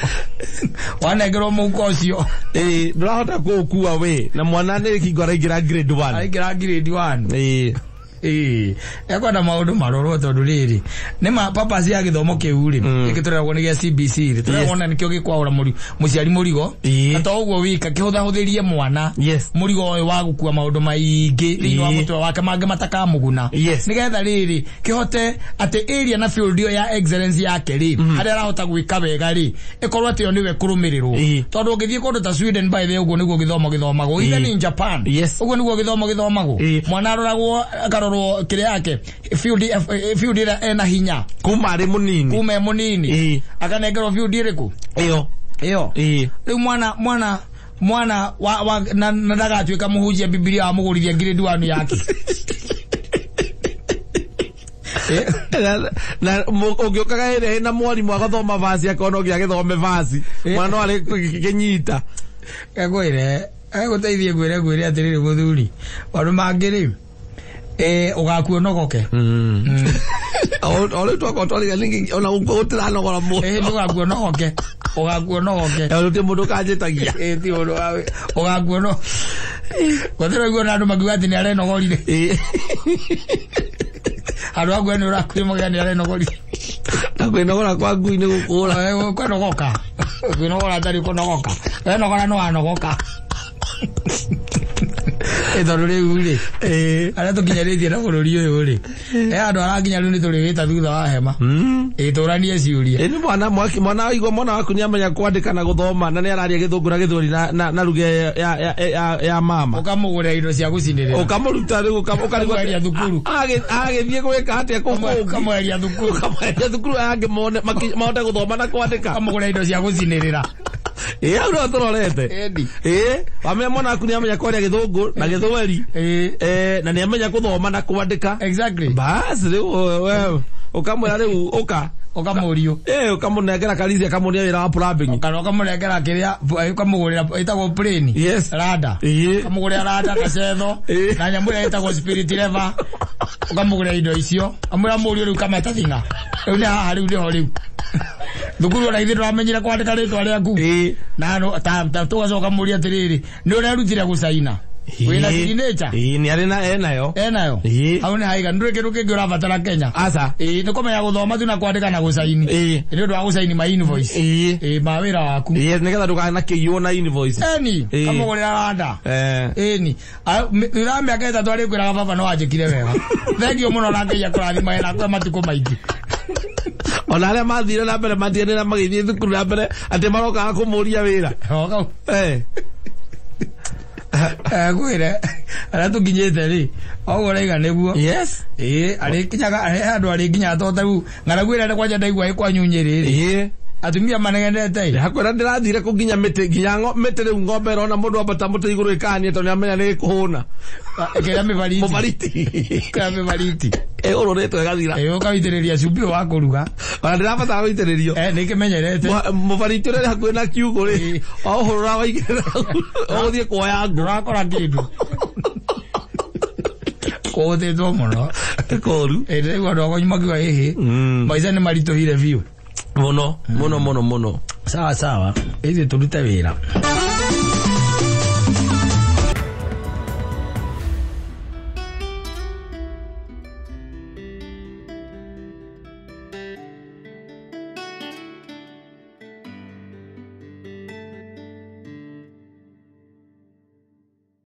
wanengerwo mũhuko ũcio. Ĩĩ, ndũrahota kũũkua we na mwana nĩ hingo araingĩra grade 1. Araingĩra grade 1. Ĩĩ. Ĩĩ. Ekwenda maũndũ marorwo tondũ rĩrĩ nĩ ma purpose ya gĩthomo kĩu rĩ gĩkĩ tũreragwo nĩ gĩa CBC rĩ tũreragwo nĩkĩo gĩkwaũra mũciari mũrigo na to ũguo wika kĩhũthahũthĩrie mwana mũrigo ũyũ wa gũkua maũndũ maingĩ thĩinĩ wa mũtwe wake mangĩ matakamũguna nĩgetha rĩrĩ kĩhote atĩ area na field ĩyo ya excellence yake rĩ harĩa arahota gwĩka wega rĩ ĩkorwo atĩ yo nĩwe kũrũmĩrĩrwo tondũ ũngĩthiĩ kũndũ ta Sweden by the way ũguo nĩguo gĩthomo gĩthomagwo even in Japan ũguo nĩguo gĩthomo gĩthomagwo mwana aroragwo akarorwo kĩrĩa yake field ĩrĩa ena hinya kuma arĩ mũnini kuma e mũnini akanengerwo field ĩrĩkũ ĩyo ĩyo rĩu mwana wa na ndagatuĩka mũhunjia Bibilia wamũgũrithia grade 1 yake na ũngĩũkaga ĩrĩa ĩna mwarimũ agathoma vaci akona ũngĩ agĩthome vaci mwana arĩ kĩnyita ngwĩre egũteithie ngwĩre atĩrĩrĩ mũthuri maũndũ mangĩ rĩ ũgakua ũnogoke. O rĩu twakorwo twariga ningĩ ona gũtiranogora mũno. Ndũgakua ũnogoke. Ũgakua ũnogoke. Gũtirĩ mũndũ ũkanjĩtagia. Ti ũndũ ũgakua ũnogoke. Gũtirĩ ũraigua na andũ makiuga atĩ nĩ arenogorire. Handũ ha kuuga nĩ ũrakuire makauga nĩ arenogorire. Na kwĩnogora kwa ngui nĩ gũkũra. Kwĩnogoka. Kwĩnogora atarĩ kũnogoka. Wenogora nĩ wanogoka. Tondũ rĩu rĩ arĩa tũkinyarĩtie na bũrũri ũyũ rĩ andũ arakinya rĩu nĩ tũrĩwĩta thutha wa hema tũranie ciũria. Nĩ mwana waigua mwana waku nĩamenya kwandĩka na gũthoma na nĩararia gĩthũngũ na gĩthweri na lugha ya mama ũkamũgũrĩra indo cia gũcinĩrĩra ũkamũruta rĩu ũkamweheria thukuru agĩthiĩ gwĩka atĩa kũu kũngĩ ũkamweheria thukuru ũkamweheria thukuru aya angĩ mone mahote gũthoma na kwandĩka ũkamũgũrĩra indo cia gũcinĩrĩra. Ĩĩ hau nĩho tũrorete. Ĩĩ wamenya mwana waku nĩamenya kwaria gĩthũngũ na gĩthweri na nĩamenya gũthoma na kwandĩka. Exactly. Bas rĩu we Ũkamwĩra rĩu ũka. Ũkamũrio. Ũkamũnengera karisi akamuonia wĩra wa plumbing. Kana ũkamũnengera kĩrĩa ũkamũgũrĩra ĩtagwo plane. Yes. Rada. Ũkamũgũrĩra rada gacetho na nyamũ ĩrĩa ĩtagwo spirit lever. Ũkamũgũrĩra indo icio. Amwĩra mũriũ rĩu kameta thing'a. Rĩu nĩ haha rĩu nĩho rĩu. Thukuru ona ithuĩ ndũramenyire kwandĩka rĩtwa rĩaku. Na no ta tũgacoka mũria atĩrĩrĩ, nĩ ũrerutire gũcaina? Wĩna signature? Nĩ arĩ na enayo. Enayo? Hau nĩ haiga ndũrĩ kĩndũ kĩngĩ ũrabatara Kenya. Aca. Nĩ kũmenya gũthoma tu na kwandĩka na gũcaini. Nĩ ũndũ wa gũcaini ma invoice. Ma wĩra waku. Nĩgetha ndũkanakĩiywo na invoice. Eni, kamũgũrĩra randa. Eni. Thutha wa mĩaka 3 arĩkwĩraga baba no wanjĩkire wega. Thengiũ mũno na Ngai akũrathime na akũhe matukũ maingĩ. Ona arĩa mathire na mbere matiganĩra magĩthiĩ thukuru na mbere atĩ marokaga kũmũria wĩra. Kwĩre arĩa tũkinyĩte rĩ oguo ũraiga nĩguo. Yes. Arĩkinyaga handũ arĩkinyaga to tarĩu ng'aragu ĩrĩa kwanja ndaigua ĩ kwanyu Nyĩrĩ rĩ. Atumia manegenete. Hakwĩra ndĩrathire kũnginya mĩtĩ nginya mĩtĩ rĩu ng'ombe ĩrona mũndũ ambata mũtĩ igũrũ ĩkahania tondũ nĩamenya nĩ ĩkũhũna. Ĩkĩra mĩbariti. Mũbariti. Ĩkĩra mĩbariti. Ĩũrũrĩtwo ĩgathira. Ũkaitĩrĩria cumbĩ wa kũruga. Ona ndĩrabatara gũitĩrĩrio. Nĩ kĩmenyerete. Mũbariti ũrĩa ũrĩ hakuhĩ na kiugũ rĩ, waũhũrũra waigĩrĩra ũgũthiĩ kuoya ngũ. Ndũrakora kĩndũ. Kũhũthĩtwo mũno. Nĩ kũũru. Ndĩraigua andũ akwanyu makiuga ĩhĩ. Maica nĩ maritũhire biũ. Mũno, mũno, mũno, mũno. Sawa sawa. Ithuĩ tũrute wĩra.